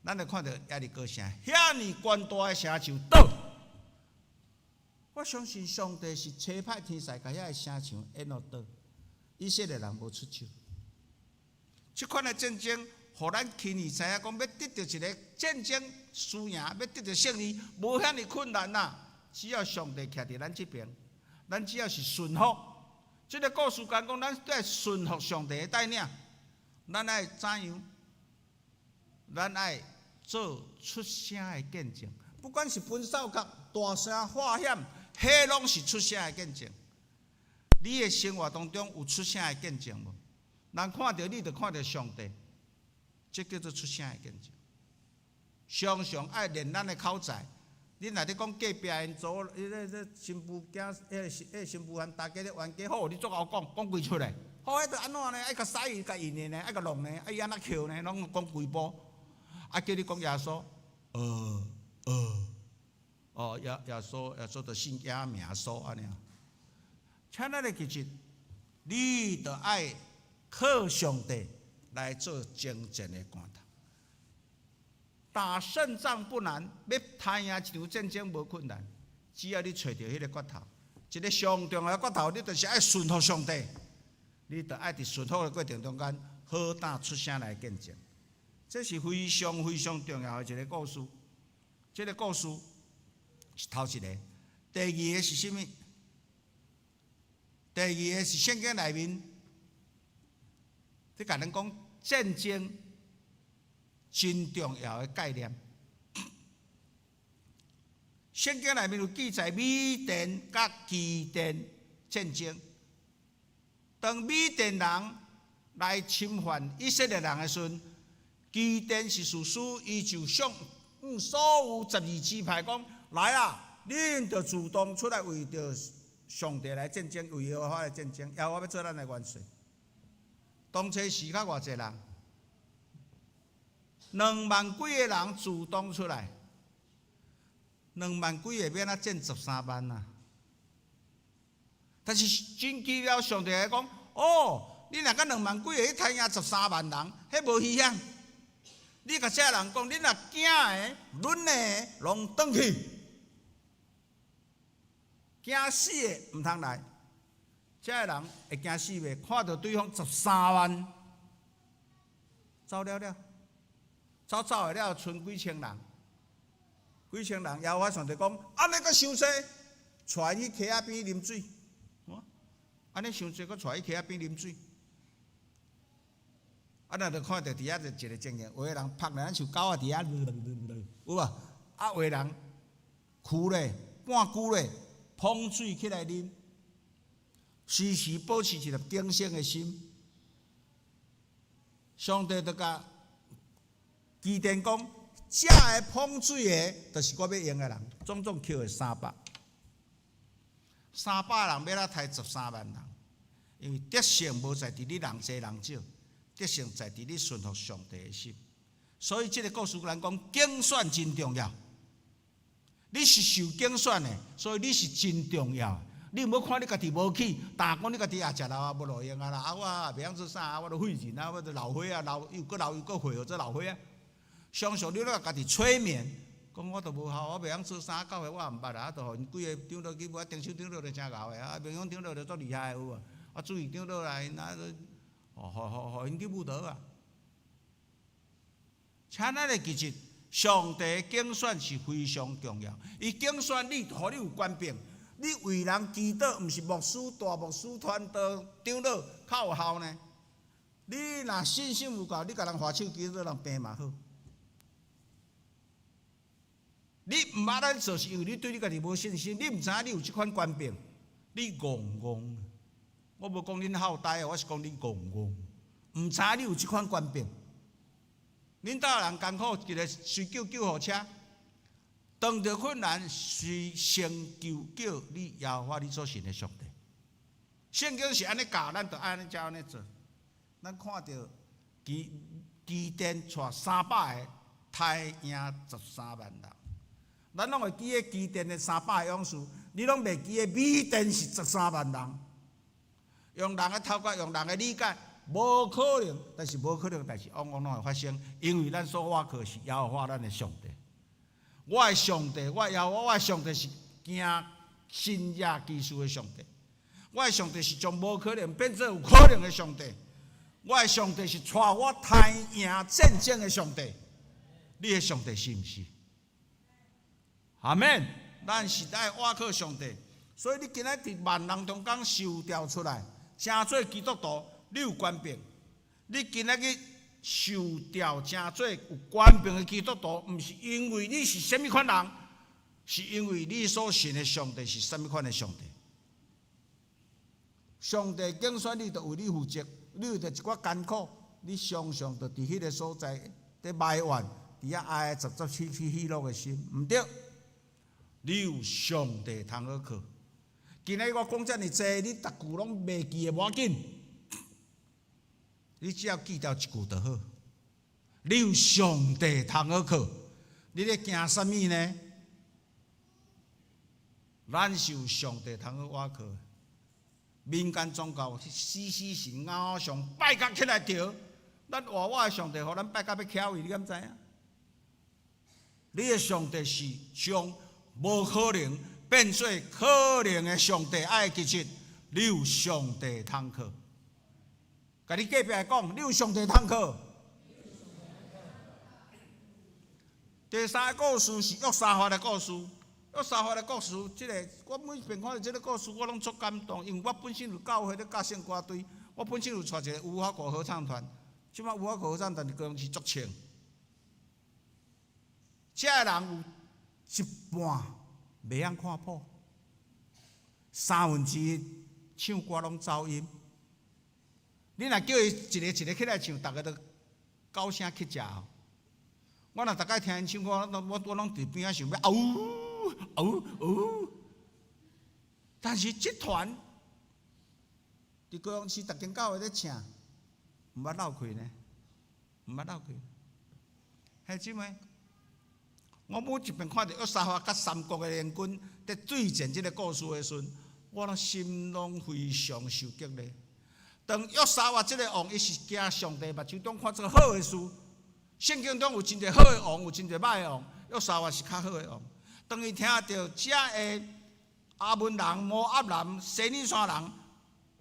咱就看著耶利哥城遐爾懸大的城就倒。我相信上帝是差派天使共遐个城牆緣予倒，以色列人無出手。這款的戰爭，予咱輕易知影講，欲得著一个戰爭輸贏，欲得著勝利，無遐爾困難啦。只要上帝徛佇咱這邊，咱只要是順服。這个故事講講，咱愛順服上帝的帶領，咱愛怎樣？咱愛做出聲的見證，不管是分掃角、大聲喝喊，彼攏是出聲的見證。你的生活當中有出聲的見證無？人看著你，就看著上帝，這叫做出聲的見證。常常愛練咱的口才。你若咧講隔壁𪜶組，彼个個新婦囝，彼個新婦和大家咧冤家，好，你足𠢕講，講規出來。好，彼著按怎呢？愛共使伊共印的呢？愛共弄呢？愛伊按怎抾呢？攏講規部。啊，叫你講耶穌，哦，耶穌就姓耶名蘇按呢。請咱咧其實，你著愛靠上帝來做征戰的拳頭。打勝仗不難，欲打贏一場戰爭無困難，只要你揣著彼個訣頭，一个上重要的訣頭，你就是愛順服上帝，你著愛佇順服的過程中間，好膽出聲來見證。這是非常非常重要的一个故事。這个故事是頭一个，第二个是啥物？第二个是聖經內面，咧共咱講戰爭真重要的概念。聖經內面有記載米甸佮基甸戰爭。當米甸人來侵犯以色列人的時陣，基甸是士師，伊就向所有12支派講：來啊，恁著主動出來為著上帝來戰爭，為耶和華來戰爭，耶和華欲做咱的元帥。當初時較偌濟人？2萬幾个人主動出來，2萬幾个欲按怎戰13萬啊？但是真奇妙，上帝來講：哦，你若佮2萬幾个去刣贏十三萬人，彼無危險。你共這人講，你若驚的、忍的，攏轉去。驚死的毋通來。這个人會驚死袂？看著對方十三萬，走了了，走走的了，賰幾千人，幾千人，耶和華上帝講：按呢閣傷濟，帶去溪仔邊啉水。按呢傷濟，閣帶去溪仔邊啉水。啊，咱就看著佇遐就一个情形，有的人曝咧，親像狗仔佇遐，有無？啊，有的人跍咧，半跍咧，捧水起來啉，時時保持一粒警醒的心。上帝就共基甸講：這个捧水的，就是我欲用的人，總總抾了三百，三百人欲按怎刣十三萬人？因為得勝無在佇你人濟人少。得勝在佇你順服上帝的心，所以這个故事共咱講，揀選真重要。你是受揀選的，所以你是真重要。你毋好看你家己無去，但講你家己也食老啊，無路用啊啦。啊，我也袂曉做啥啊，我都廢人啊，我都老歲仔，老又閣老又閣歲，做老歲仔。常常你攏共家己催眠，講我都無效，我袂曉做啥，教會我也毋捌啊，就予𪜶幾个長老去，無丁守長老就誠𠢕的啊，明勇長老就足厲害的有無？啊，主任長老來，𪜶啊。哦，予𪜶去舞蹈啊！請咱會記得，上帝揀選是非常重要。伊揀選你，予你有權柄。你為人祈禱，毋是牧師、大牧師、傳道、長老較有效呢？你若信心有夠，你共人揮手祈禱，人病嘛好。你毋捌按呢做，是因為你對你家己無信心，你毋知影你有這款權柄，你戇戇。我無講恁好呆，我是講恁戇戇，毋知你有這款權柄。恁兜人艱苦，一个隨叫救護車，當著困難，須先求叫你耶和華你所信的上帝。聖經是按呢教，咱就按呢照按呢做。咱看著基甸帶300個，刣贏13萬人。咱攏會記得基甸的三百個勇士，你攏袂記得米甸是十三萬人。用人的頭殼，用人的理解，無可能，但是無可能，但是往往攏會發生，因為咱所倚靠是耶和華咱的上帝。我的上帝，我耶和華，我的上帝是行神蹟奇事的上帝。我的上帝是將無可能變做有可能的上帝。我的上帝是帶我刣贏戰爭的上帝。你的上帝是毋是？阿們。咱是愛倚靠上帝，所以你今仔佇萬人中間受召出來，成做基督徒，你有權柄。你今仔日受召成做有權柄的基督徒，毋是因為你是啥物款人，是因為你所信的上帝是啥物款的上帝。上帝揀選你，就為你負責。你有著一寡艱苦，你常常就佇彼个所在佇埋怨，佇遐哀哀雜雜、起起起落的心，毋對。你有上帝通好靠。今仔日我講遮爾濟，你逐句攏袂記的無要緊，你只要記著一句就好。你有上帝通好靠，你咧驚啥物呢？咱是有上帝通好倚靠。民間宗教是死死神偶像拜甲起來著，咱活活的上帝，予咱拜甲欲翹去，你敢知影？你的上帝是將無可能變做可能的上帝，愛記得你有上帝通靠。共你隔壁講，你有上帝通靠。第三个故事是約沙法的故事。約沙法的故事，這个我每遍看著這个故事，我攏足感動，因為我本身有教會咧教聖歌隊，我本身有帶一个無花果合唱團。這擺無花果合唱團佇高雄市足唱，這个人有一半袂曉看譜，三分之一唱歌攏走音。你若叫伊一个一个起來唱，逐个都九聲乞食。我若逐擺聽𪜶唱歌，我攏佇邊仔想欲嗷嗷嗷。但是這團佇高雄市逐間教會咧唱，毋捌落氣呢，毋捌落氣。兄姊妹，我每一遍看著約沙法佮三國的聯軍佇對戰這个故事的時陣，我攏心攏非常受激勵。當約沙法這个王，伊是驚上帝目睭中看做好的事。聖經中有真濟好的王，有真濟歹的王。約沙法是較好的王。當伊聽著遮个亞捫人、摩押人、西尼山人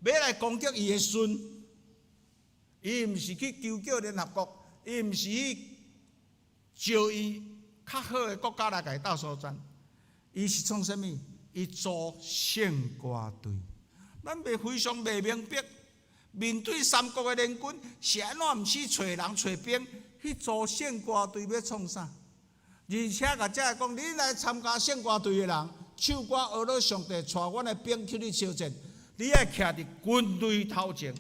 欲來攻擊伊的時陣，伊毋是去求叫聯合國，伊毋是去招伊較好的國家來共伊鬥相戰，伊是創啥物？伊組聖歌隊。咱袂非常袂明白，面對三國的聯軍，是按怎毋去揣人揣兵，去組聖歌隊欲創啥？而且共遮个講，恁來參加聖歌隊的人，唱歌呵咾上帝帶阮的兵出去相戰，你愛徛佇軍隊頭前。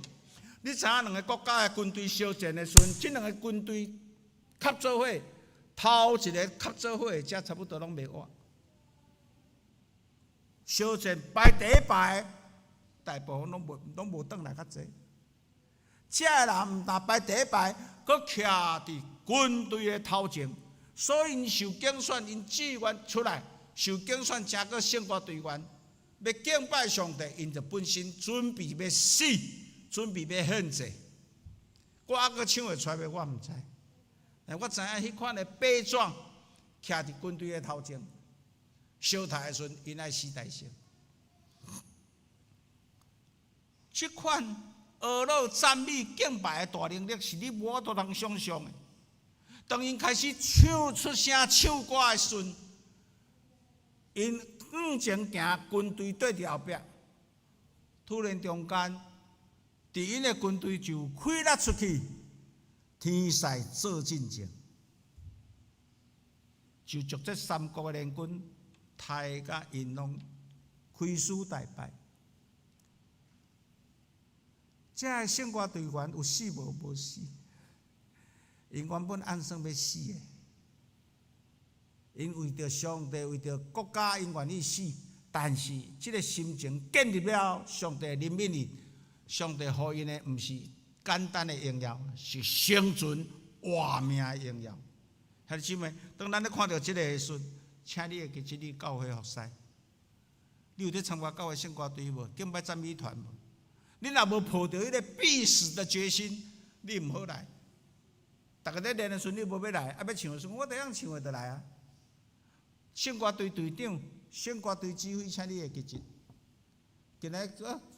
你知影兩个國家的軍隊相戰的時陣，這兩个軍隊合做伙，頭一个合做伙的，才差不多攏袂活。相戰排第一排，大部分攏無轉來較濟。這个人毋但排第一排，閣徛佇軍隊的頭前，所以𪜶受揀選，𪜶志願出來受揀選，成做聖歌隊員，欲敬拜上帝，𪜶就本身準備欲死，準備欲獻祭。我猶閣唱會出來袂？我毋知。但我知影彼款的悲壯，徛佇軍隊的頭前，相刣的時陣，𪜶愛死大勝。這款呵咾讚美敬拜的大能力，是你無法度通想象的。當𪜶開始唱出聲唱歌的時陣，𪜶向前行，軍隊綴佇後壁，突然中間，佇𪜶的軍隊就開了出去，天使做進前，就將這三國的聯軍刣甲𪜶攏開始大敗。這个聖歌隊員有死無？無死。𪜶原本按算欲死的，𪜶為著上帝，為著國家，𪜶願意死。但是這个心情建立了上帝憐憫伊，上帝予𪜶的毋是簡單的榮耀，是生存活命的榮耀。兄弟姊妹，當咱咧看著這个時陣，請你會記這你教會服侍。你有咧參加教會聖歌隊無？敬拜讚美團無？你若無抱著彼个必死的決心，你毋好來。逐家咧練的時陣，你無欲來，啊欲唱的時陣，我會曉唱的就來啊。聖歌隊隊長、聖歌隊指揮，請你會記得。今日啊，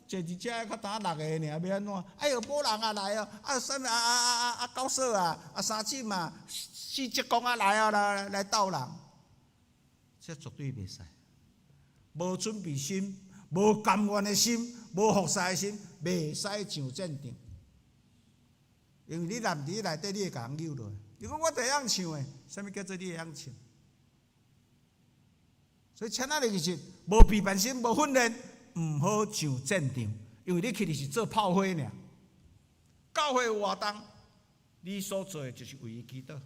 坐佇遮較焦六個爾，欲按怎？哎喲，無人啊來哦！啊，啥物啊啊啊啊九嫂啊，啊三姊啊，四叔公啊來啊來來鬥人，這絕對袂使。無準備心，無甘願的心，無服侍的心，袂使上戰場。因為你若毋佇內底，你會共人搝落。如果我會曉唱的，啥物叫做你會曉唱？所以，請咱會記得，無備辦心，無訓練，毋好上戰場，因為你去的是做炮灰爾。教會有活動，你所做的就是為伊祈禱。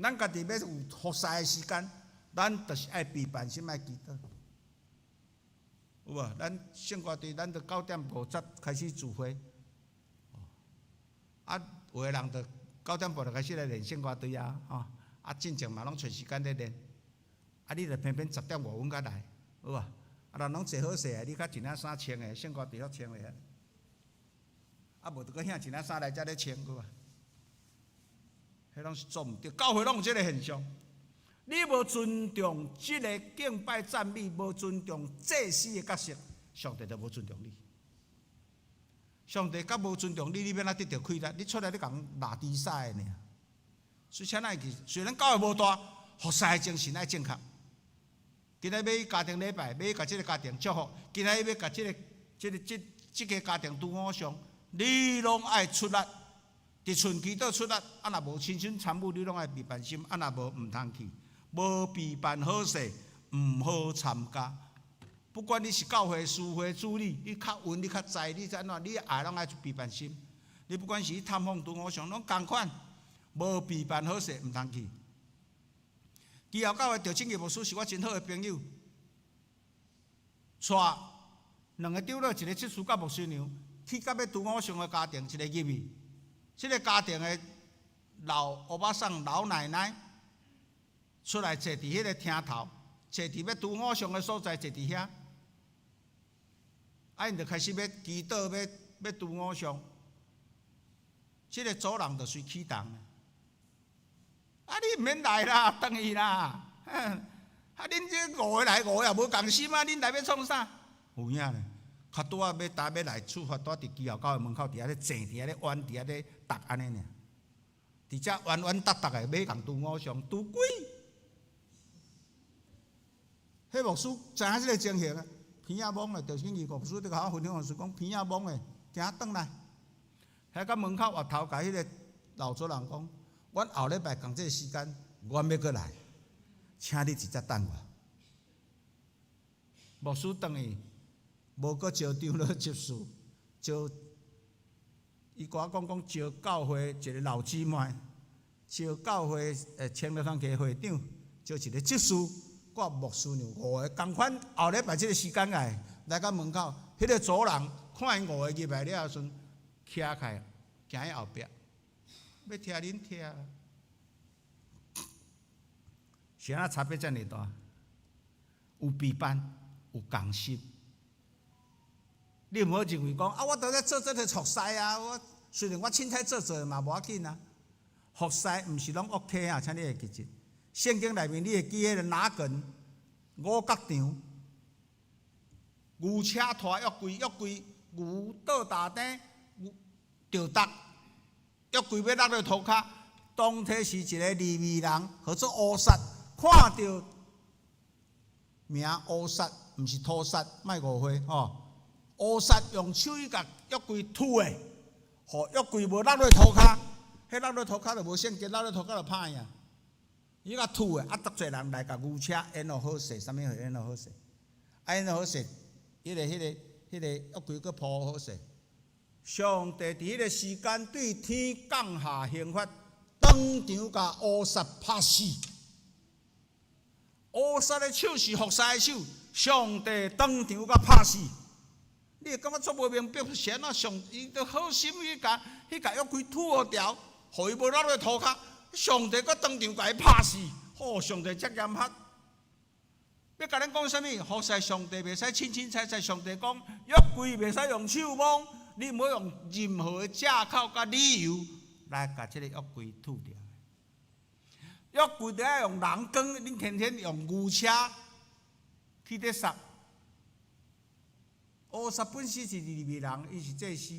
咱家己欲有服侍的時間，咱就是愛備辦心愛祈禱。有無？咱聖歌隊，咱著9點50開始聚會。啊，有的人就9點半就開始來練聖歌隊啊，吼！啊，進前嘛攏揣時間咧練。啊，你著偏偏10點外分才來，有無？啊，人攏坐好勢啊，你較一領衫穿的，聖歌隊服穿的。啊，無就閣興一領衫來遮咧穿，有無？彼攏是做毋對，教會攏有這个現象。你無尊重這个敬拜讚美，無尊重祭司的角色，上帝就無尊重你。上帝較無尊重你，你欲按怎得著氣力？你出來你共人拉低賽爾。所以請咱會記，雖然教會無大，服侍的精神愛正確。今仔欲去家庭禮拜，欲共這个家庭祝福；今仔欲共這个、這个、這、這个家庭拄偶像，你攏愛出力，佇厝祈禱出力。啊，若無親身參與，你攏愛備辦心。啊，若無毋通去，無備辦好勢，毋好參加。不管你是教會司會主理，你較穩，你較知，你怎怎，你也攏愛備辦心。你不管是去探訪拄偶像，攏仝款，無備辦好勢，毋通去。基要教會趙清義牧師是我真好的朋友，帶兩个長老，一个執事佮牧師娘，去到欲拄偶像的家庭，一个入去，這个家庭的老歐巴桑、老奶奶出來坐佇彼个廳頭，坐佇欲拄偶像的所在，坐佇遐，啊，𪜶就開始欲祈禱，欲欲拄偶像，這个主人就隨起動。啊！你毋免來啦，轉去啦！啊！恁這五个來，五个也無仝心啊！恁來欲創啥？有影咧，較拄仔欲搭欲來出發，拄佇基要教會門口佇遐咧坐，佇遐咧冤，佇遐咧搭按呢爾，佇遮冤冤搭搭的，欲共拄偶像，拄鬼！彼牧師知影這个情形啊，鼻仔摸的，趙清義牧師佇共我分享的時講，鼻仔摸的，行轉來，遐到門口越頭共彼个老主人講。阮後禮拜仝這个時間，阮欲閣來，請你佇遮等我。牧師轉去，無閣招長老執事，招伊共我講講招教會一个老姊妹，招教會青年團契會長，招一个執事，佮牧師娘五个仝款。後禮拜這个時間來，來到門口，彼个主人看𪜶五个入來了時陣，徛起來，行去後壁。欲聽恁聽，是按怎差別遮爾大？有備辦，有仝心。你毋好認為講啊，我都咧做這个服侍啊，我雖然我凊彩做做嘛無要緊啊。服侍毋是攏 OK 啊，請你會記得。聖經內面你會記彼个拿艮五角場，牛車拖約櫃，約櫃牛倒大鼎，著觸。約櫃欲落佇塗跤，當佇時一个利未人，號做烏撒，看著名烏撒，毋是塗撒，莫誤會吼。烏撒用手去共約櫃推的，予約櫃無落佇塗跤，彼落佇塗跤就無聖潔，落佇塗跤就歹啊。伊共推的，啊，足濟人來共牛車緣予好勢，啥物貨緣予好勢？啊，緣予好勢，彼个、彼个、彼个約櫃閣鋪好勢。上帝佇彼个時間對天降下刑罰，當場共烏撒拍死。烏撒的手是服侍的手，上帝當場共拍死。你會感覺足無明白是按怎上，伊都好心去共去共約櫃吐予牢，予伊無落落塗跤，上帝閣當場共伊拍死。吼，上帝遮嚴格。欲共咱講啥物？服侍上帝袂使凊凊彩彩。上帝講約櫃袂使用手摸，你毋好用任何的藉口佮理由來共這个約櫃吐牢。約櫃著愛用人扛，恁天天用牛車去咧捒。烏撒本身是利未人，伊是祭司，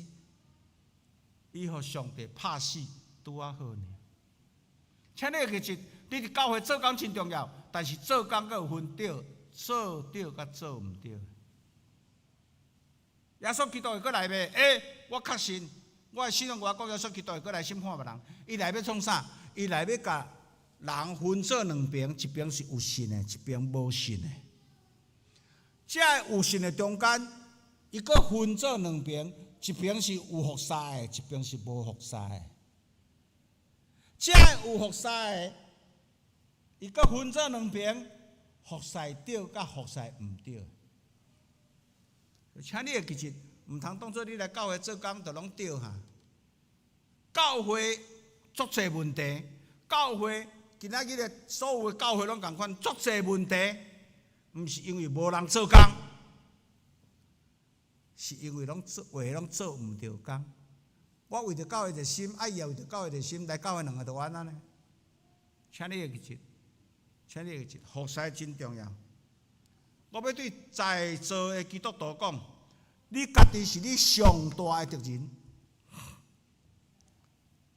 伊予上帝拍死，拄仔好爾。請你會記得，你佇教會做工真重要，但是做工閣有分對、做對佮做毋對。耶穌基督會閣來袂？欸，我確信，我的信仰我講耶穌基督會閣來審判別人。伊來欲創啥？伊來欲共人分做兩邊，一邊是有信的，一邊無信的。這个有信的中間，伊閣分做兩邊，一邊是有服侍的，一邊是無服侍的。這个有服侍的，伊閣分做兩邊，服侍對佮服侍毋對。請你會記得，毋通當做你來教會做工就攏對哈。教會足濟問題，教會今仔日的所有的教會攏仝款，足濟問題，毋是因為無人做工，是因為攏做話攏做毋著工。我為著教會熱心，啊伊也為著教會熱心，來教會兩个就按按呢。請你會記得，請你會記得，服侍真重要。我欲對在座的基督徒講，你家己是你上大的敵人。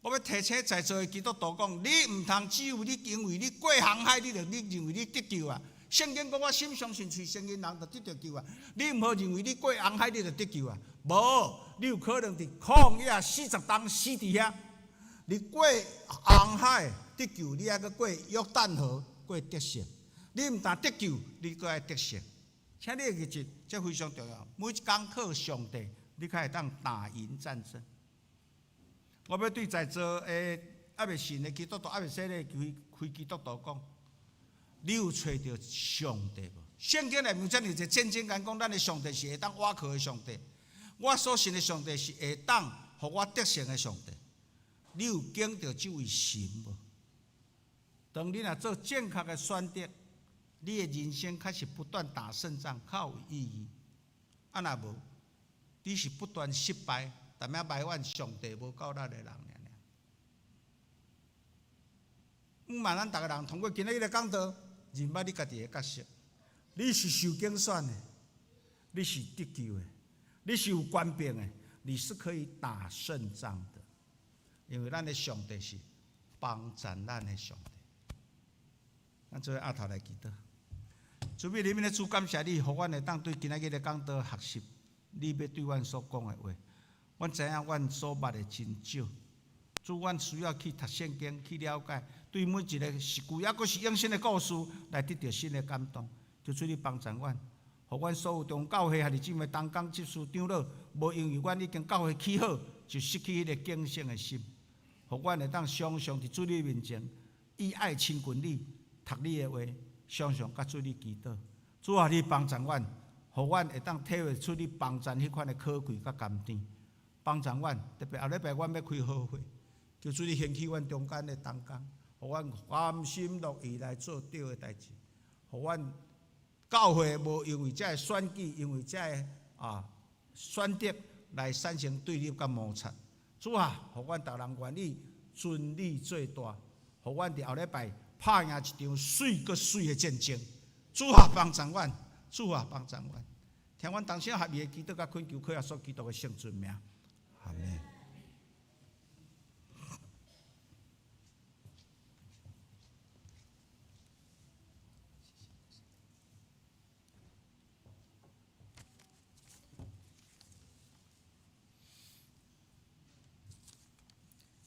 我欲提醒在座的基督徒講，你毋通只有你認為你過紅海，你就你認為你得救啊！聖經講我心相信，喙承認人就得著救啊！你毋好認為你過紅海你就得救啊！無，你有可能佇曠野40冬死佇遐。你過紅海得救，你猶閣過約旦河過得勝。你毋但得救，你閣愛得勝。請你會記得，這非常重要。每一工靠上帝，你較會當打贏戰爭。我欲對在座的猶未信的基督徒、猶未洗禮的非基督徒講：你有揣著上帝無？聖經內面遮爾濟戰爭講，講咱的上帝是會當倚靠的上帝。我所信的上帝是會當予我得勝的上帝。你有敬著這位神無？當你若做正確的選擇，你的人生確實不斷打勝仗，較有意義。啊，若無，你是不斷失敗，踮遐埋怨上帝無夠力的人爾爾。毋瞞咱逐个人通過今仔日的講道，認捌你家己的角色。你是受揀選的，你是得救的，你是有權柄的，你是可以打勝仗的。因為咱的上帝是幫助咱的上帝。咱做伙徛頭來祈禱。主美裡面的主，感謝你，予阮會當對今仔日的講道學習，你欲對阮所講的話。阮知影阮所捌的真少，主，阮需要去讀聖經，去了解，對每一个是舊約閣是永生的故事，來得著新的感動。求主你幫助阮，予阮所有中教會兄弟姊妹同工執事長老，無因為阮已經教會起好，就失去彼个警醒的心。予阮會當常常佇主你面前，以愛親近你，讀你的話，常常佮主你祈禱。主啊，你幫助阮，予阮會當體會出你幫助彼款的可貴佮甘甜。幫助阮，特別後禮拜阮欲開好會，求主你興起阮中間的同工，予阮甘心樂意來做對的代誌，予阮教會無因為這个選舉，因為這个選擇來產生對立佮摩擦。主啊，予阮逐人願意尊你做大，予阮佇後禮拜拍贏一場媠閣媠的戰爭。主啊，幫助阮，主啊，幫助阮。聽阮同心合意的祈禱佮懇求，靠耶穌基督的聖尊名。阿們。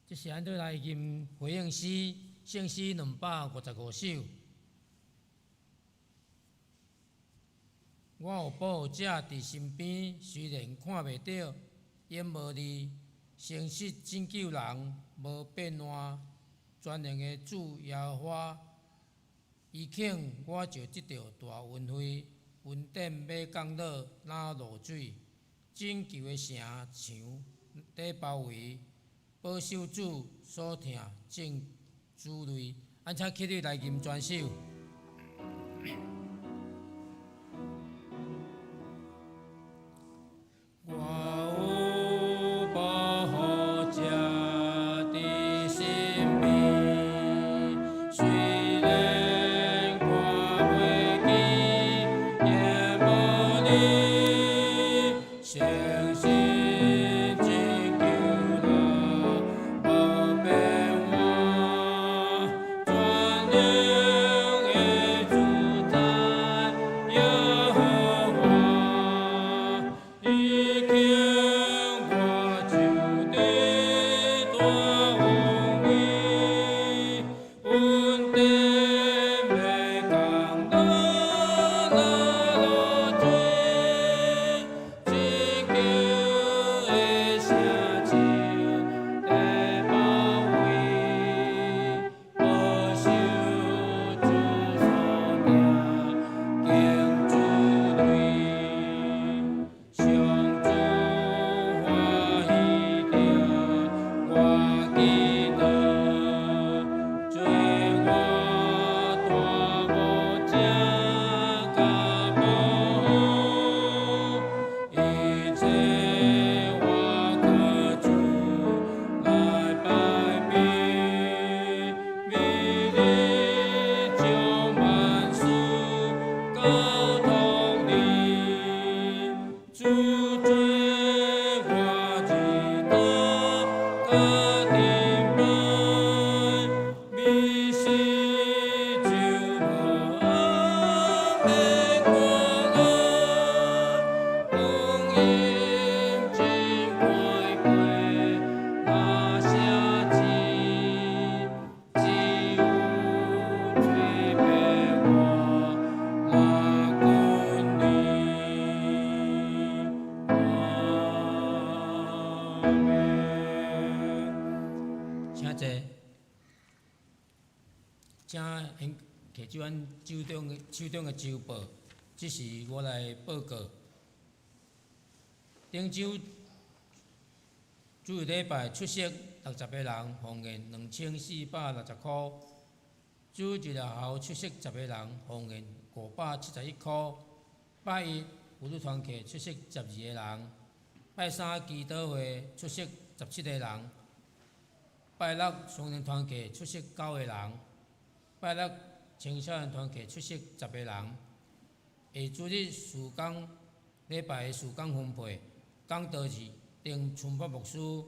這是按怎來吟回應詩，聖詩255首。我有保護者佇身邊，雖然看袂著，眼無離，誠實拯救人，無變換。全能的主耶和華，伊肯我就得著大恩惠，恩典欲降落若露水，拯救的城牆佇包圍，保守主所疼眾子類。咱請起立來吟全首。我有保護者佇身邊，雖然看袂見，也無你，相信拯救路無變換，全能的主宰耶和華。伊肯我就得大恩惠，恩典欲降落若露水，拯救的城牆佇包圍，保守主所疼敬子類，上主歡喜聽我祈禱，做我大牧者佮保護，一切我靠主來拜拜，美麗將萬事交託你，主做我日頭佮盾牌，美死就無暗的光暗，光陰真快過，若寫字，只有嘴變我來管理。阿們。請坐，請先摕起阮手中的週報，這是我來報告。頂週主日禮拜出席60個人，奉獻2460箍。主日學校出席10個人，奉獻571箍。拜一婦女團契出席12個人，拜三祈禱會出席17個人，拜六雙人團契出席9個人，拜六青少年團契出席10個人。下主日事工禮拜的事工分配，講道是丁春發牧師，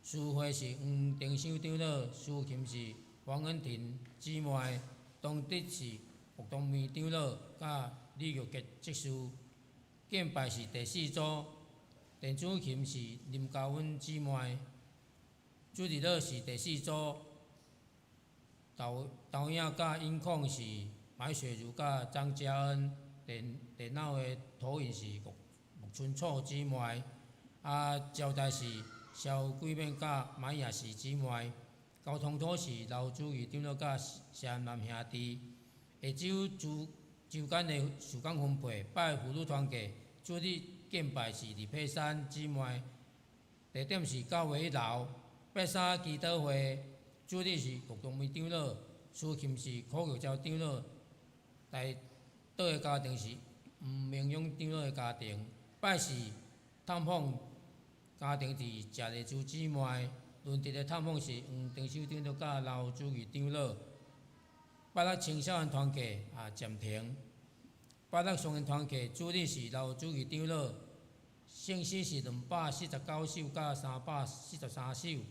司會是黃丁修長老，司琴是黃恩婷姊妹，當值是吳東明長老佮李玉杰執事。敬拜是第四組，電子琴是林嘉溫姊妹，主日樂是第四組，導影佮音控是馬雪如佮張嘉恩，電腦的投影是木春楚姊妹，招待是蕭桂敏佮馬雅喜姊妹，交通組是劉主義長老佮謝南兄弟。下晝週間的事工分配，拜婦女團契，主日敬拜是李佩珊姊妹，地點是教會一樓。拜三祈禱會，主日是吳東明長老，司琴是柯玉娇長老，代禱的家庭是吳明勇長老的家庭。拜四探訪家庭是謝麗珠姊妹，輪值的探訪是黃丁修長老佮劉主義長老。拜六青少年團契暫停。拜六雙人團契主日是劉主義長老，聖詩是249首佮343首，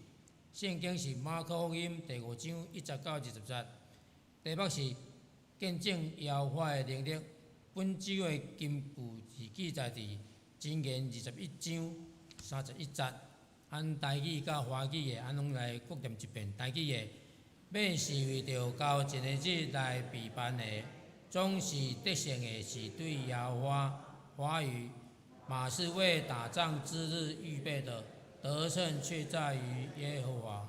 聖經是馬可福音第5章1節到20節，題目是見證耶和華的能力。本週的金句是記載佇箴言21章31節。按台語佮華語的，按攏來各念一遍。台語的，馬是為著交戰的日來備辦的，總是得勝的是對耶和華。華語，馬是為打仗之日預備的，得勝卻在於耶和華。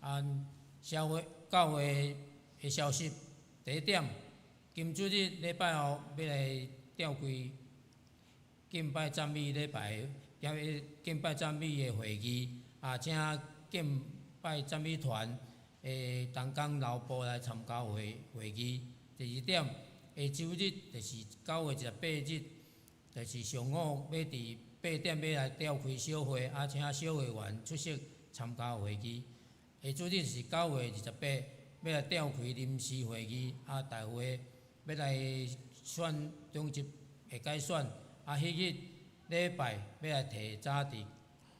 按社會教會的消息。第一點，今主日禮拜後欲來召開敬拜讚美禮拜，敬拜讚美的會議，啊，請敬拜讚美團的同工留步來參加會議。第二點，下周日就是9月28日，就是上午欲佇8點欲來召開小會，啊，請小會員出席參加會議。下主日是9月28，欲來召開臨時會議，啊，大會欲來選長執的改選，啊，彼日禮拜欲來提早佇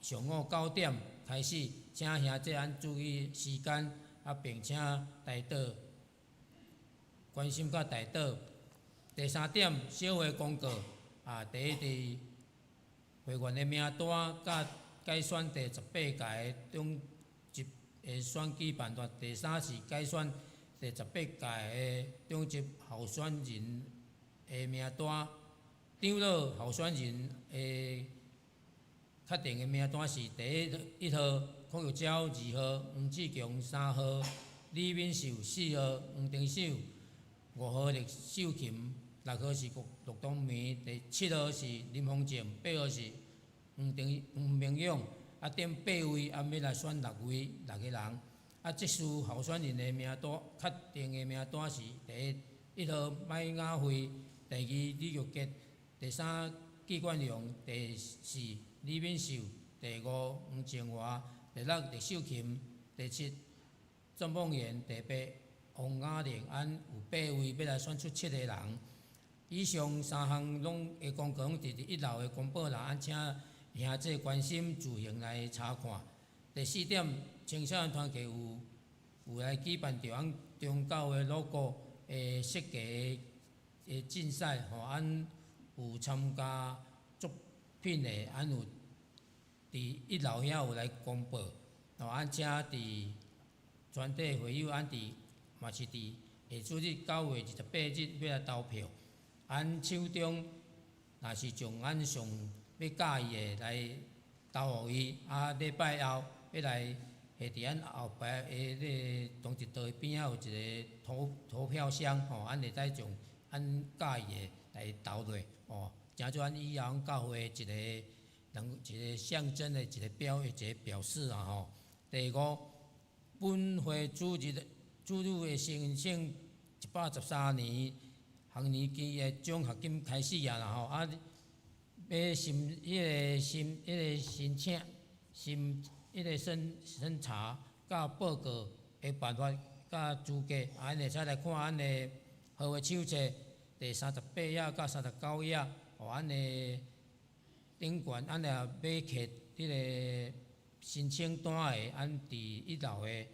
上午9點開始，請兄弟按注意時間，啊，並且代禱，關心佮代禱。第三點，小會公告，啊，第一佇會員的名單佮改選第18屆的長執的選舉辦法。第三是改選第18屆的長執候選人的名單。長老候選人的確定的名單是第一號柯玉嬌，二號黃志強，三號李敏秀，四號黃定秀，五號陸秀琴，六號是陸東明，第七號是林宏正，八號是黃明勇。啊，頂八位啊，欲來選六位六個人。啊，執事候選人的名單，確定的名單是第一號麥雅慧，第二李玉傑，第三紀冠榮，第四李敏秀，第五黃靜華，第六陸秀琴，第七鄭夢妍，第八王雅玲。按有八位欲來選出七個人。以上三項攏會公告攏佇一樓的公布欄，按請兄弟關心自行來查看。第四點，青少年團契有來舉辦著按中教的 logo 的設計的競賽，吼，按有參加作品的，按有佇一樓遐有來公布，吼，按請佇全體會友按佇嘛是佇下主日9月28日欲來投票，按手中若是將按上欲佮意的來投予伊，啊，禮拜後欲來會佇按後壁的彼个長執桌邊仔有一個投票箱，吼，按會使將按佮意的來投落，吼，成做按以後按教會一個人一個象徵的一個表示啊吼。第五，本會主日的申請113年學年期的獎學金開始啊啦吼，啊，欲審彼个審彼个申請審彼个審審查佮報告的辦法佮資格，啊，𪜶會使來看阮的號的手冊第38頁佮39頁，予阮的頂懸，阮若欲摕彼个申請單的，按佇一樓的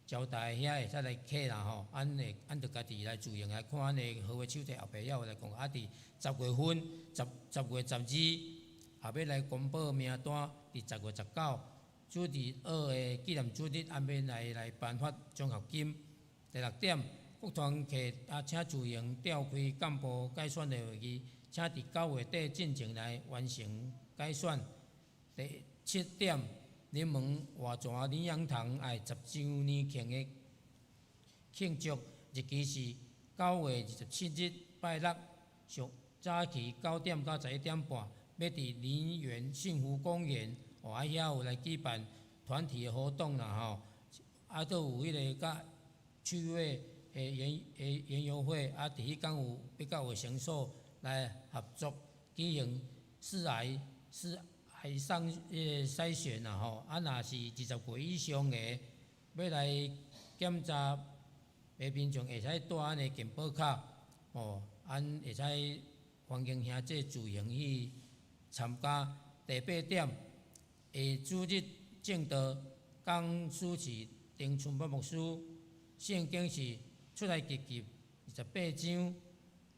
招待遐會使來摕啦吼，按會按著家己來自行來看阮的號的手冊後壁遐有來講，啊，佇10月份10月12也欲來公布名單，佇10月19主日學的紀念主日，按欲來頒發獎學金。第六點，各團契啊，請自行召開幹部改選的會議，請佇9月底進前來完成改選。第七點，檸檬活泉靈糧堂愛10週年慶的慶祝日期是9月27日拜六上早起9點到11點半，欲佇林園幸福公園，哦，啊遐有來舉辦團體的活動啦吼，啊，閣有彼个佮趣味的園遊會，啊，佇彼工有欲佮衛生所來合作舉行四癌上彼个篩選啦吼，啊，若是20歲以上的欲來檢查的民眾，會使帶阮的健保卡，吼，阮會使歡迎兄弟自行去參加。第八點，下主日證道講師是丁春北牧師，聖經是出埃及記28章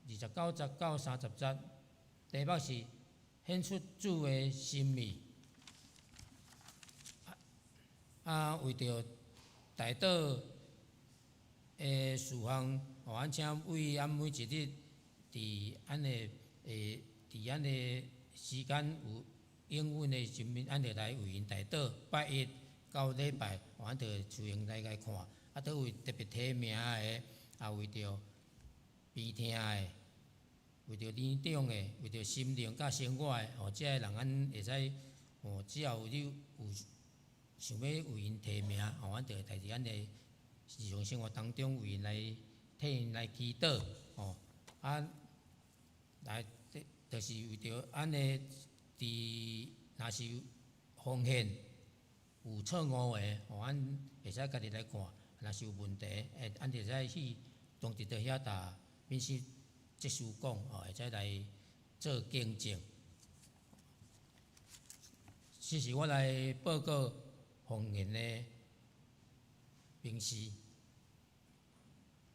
29節到30節，題目是顯出主的心意。啊，為著代禱的事項，予阮請為阮每一日佇按的時間有應允的時陣，按著來為𪜶代禱。拜一到禮拜，予阮著自行來共看。啊，佗位特別提名的，啊，為著病疼的，為著年長的，為著心靈佮生活的，哦，這个人咱會使，哦，只要有你有想欲為𪜶提名，哦，咱就會佇咱的日常生活當中為𪜶來替𪜶來祈禱，哦，啊，來，就是為著按呢，佇若是奉獻有錯誤的，哦，咱會使家己來看，若是有問題，會，咱會使去當佇遐共免死執事講，哦，會使來做更正。這是我來報告奉獻的明示。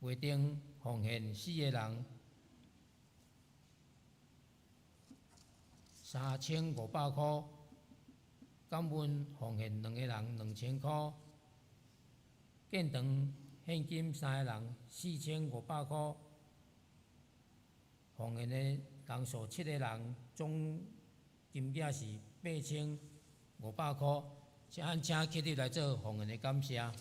月頂奉獻四个人3500箍，感恩奉獻兩个人2000箍，建堂獻金三个人4500箍，奉獻的人數七个人，總金額是8500箍。請請起立來做奉獻的感謝。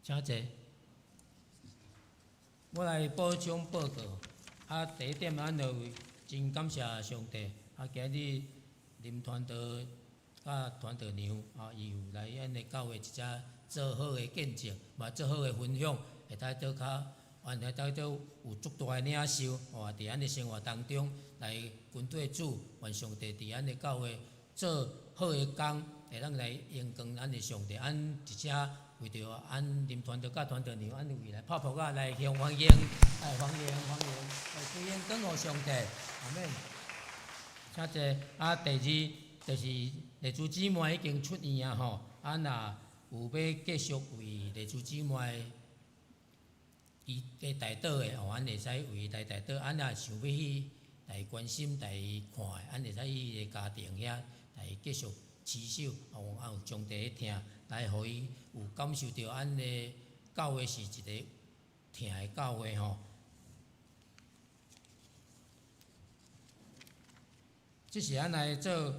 請坐。我來補充報告。啊，第一點，咱就真感謝上帝。啊，今日林傳道佮傳道娘啊，伊有來咱的教會一隻做好的見證，嘛做好的分享，會當做較，會當做有足大的領受。哦，佇咱的生活當中來跟綴主，願上帝佇咱的教會做好的工，會當來榮光咱的上帝。咱一隻。為著按林傳道佮傳道娘，按為來拍噗仔來向歡迎，來歡迎歡迎，來歸榮光予上帝，阿們。請坐。啊，第二就是麗珠姊妹已經出院啊吼，啊若有欲繼續為麗珠姊妹伊代禱的吼，咱會使為伊來代禱。啊若想欲去來關心、來看的，咱會使去伊的家庭遐來繼續持守，哦，啊有上帝的疼，來予伊有感受著，咱的教會是一个疼的教會吼。這是咱來做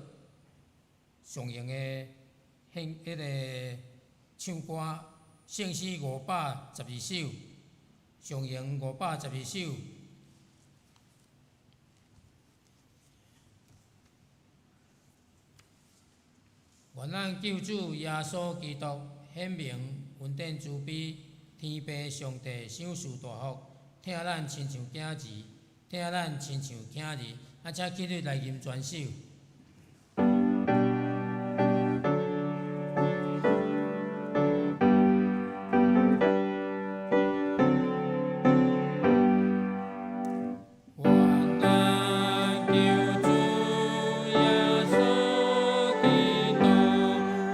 常用的獻彼个唱歌，聖詩512首，常用512首。願咱救主耶穌基督顯明恩典慈悲，天父上帝賞賜大福，疼咱親像囝兒，疼咱親像囝兒。啊，請起立來吟全首。願咱救主耶穌基督顯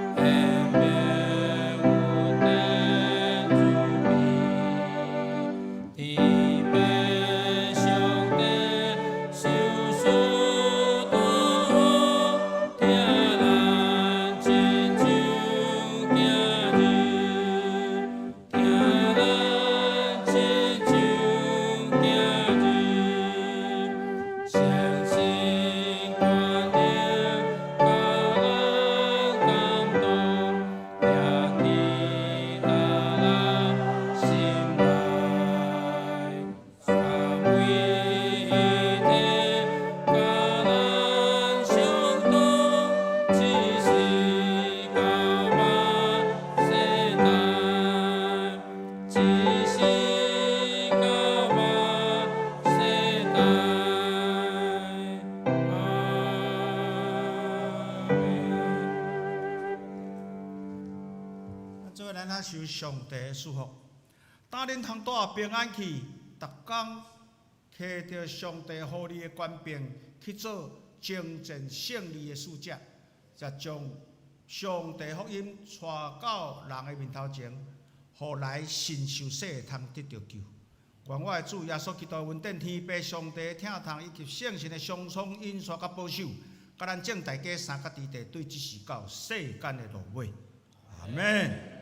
明恩典慈悲，天父上帝賞賜大福，疼咱親像囝兒，疼咱親像囝兒，相信權能予咱感動，掠佇咱心內，三位一體佮咱相同，一世到萬世代，一世到萬世代。阿們。咱做伙來領受上帝的祝福，當恁通帶平安去，逐工提著上帝予你的權柄去做征戰勝利的使者，才將上帝福音帶到人的面頭前，予來信受洗的通得著救。願我的主耶穌基督的恩典、天父上帝的疼痛以及聖神的相寵引帶佮保守，佮咱眾大家三甲弟弟對這時到世間的落尾。阿門。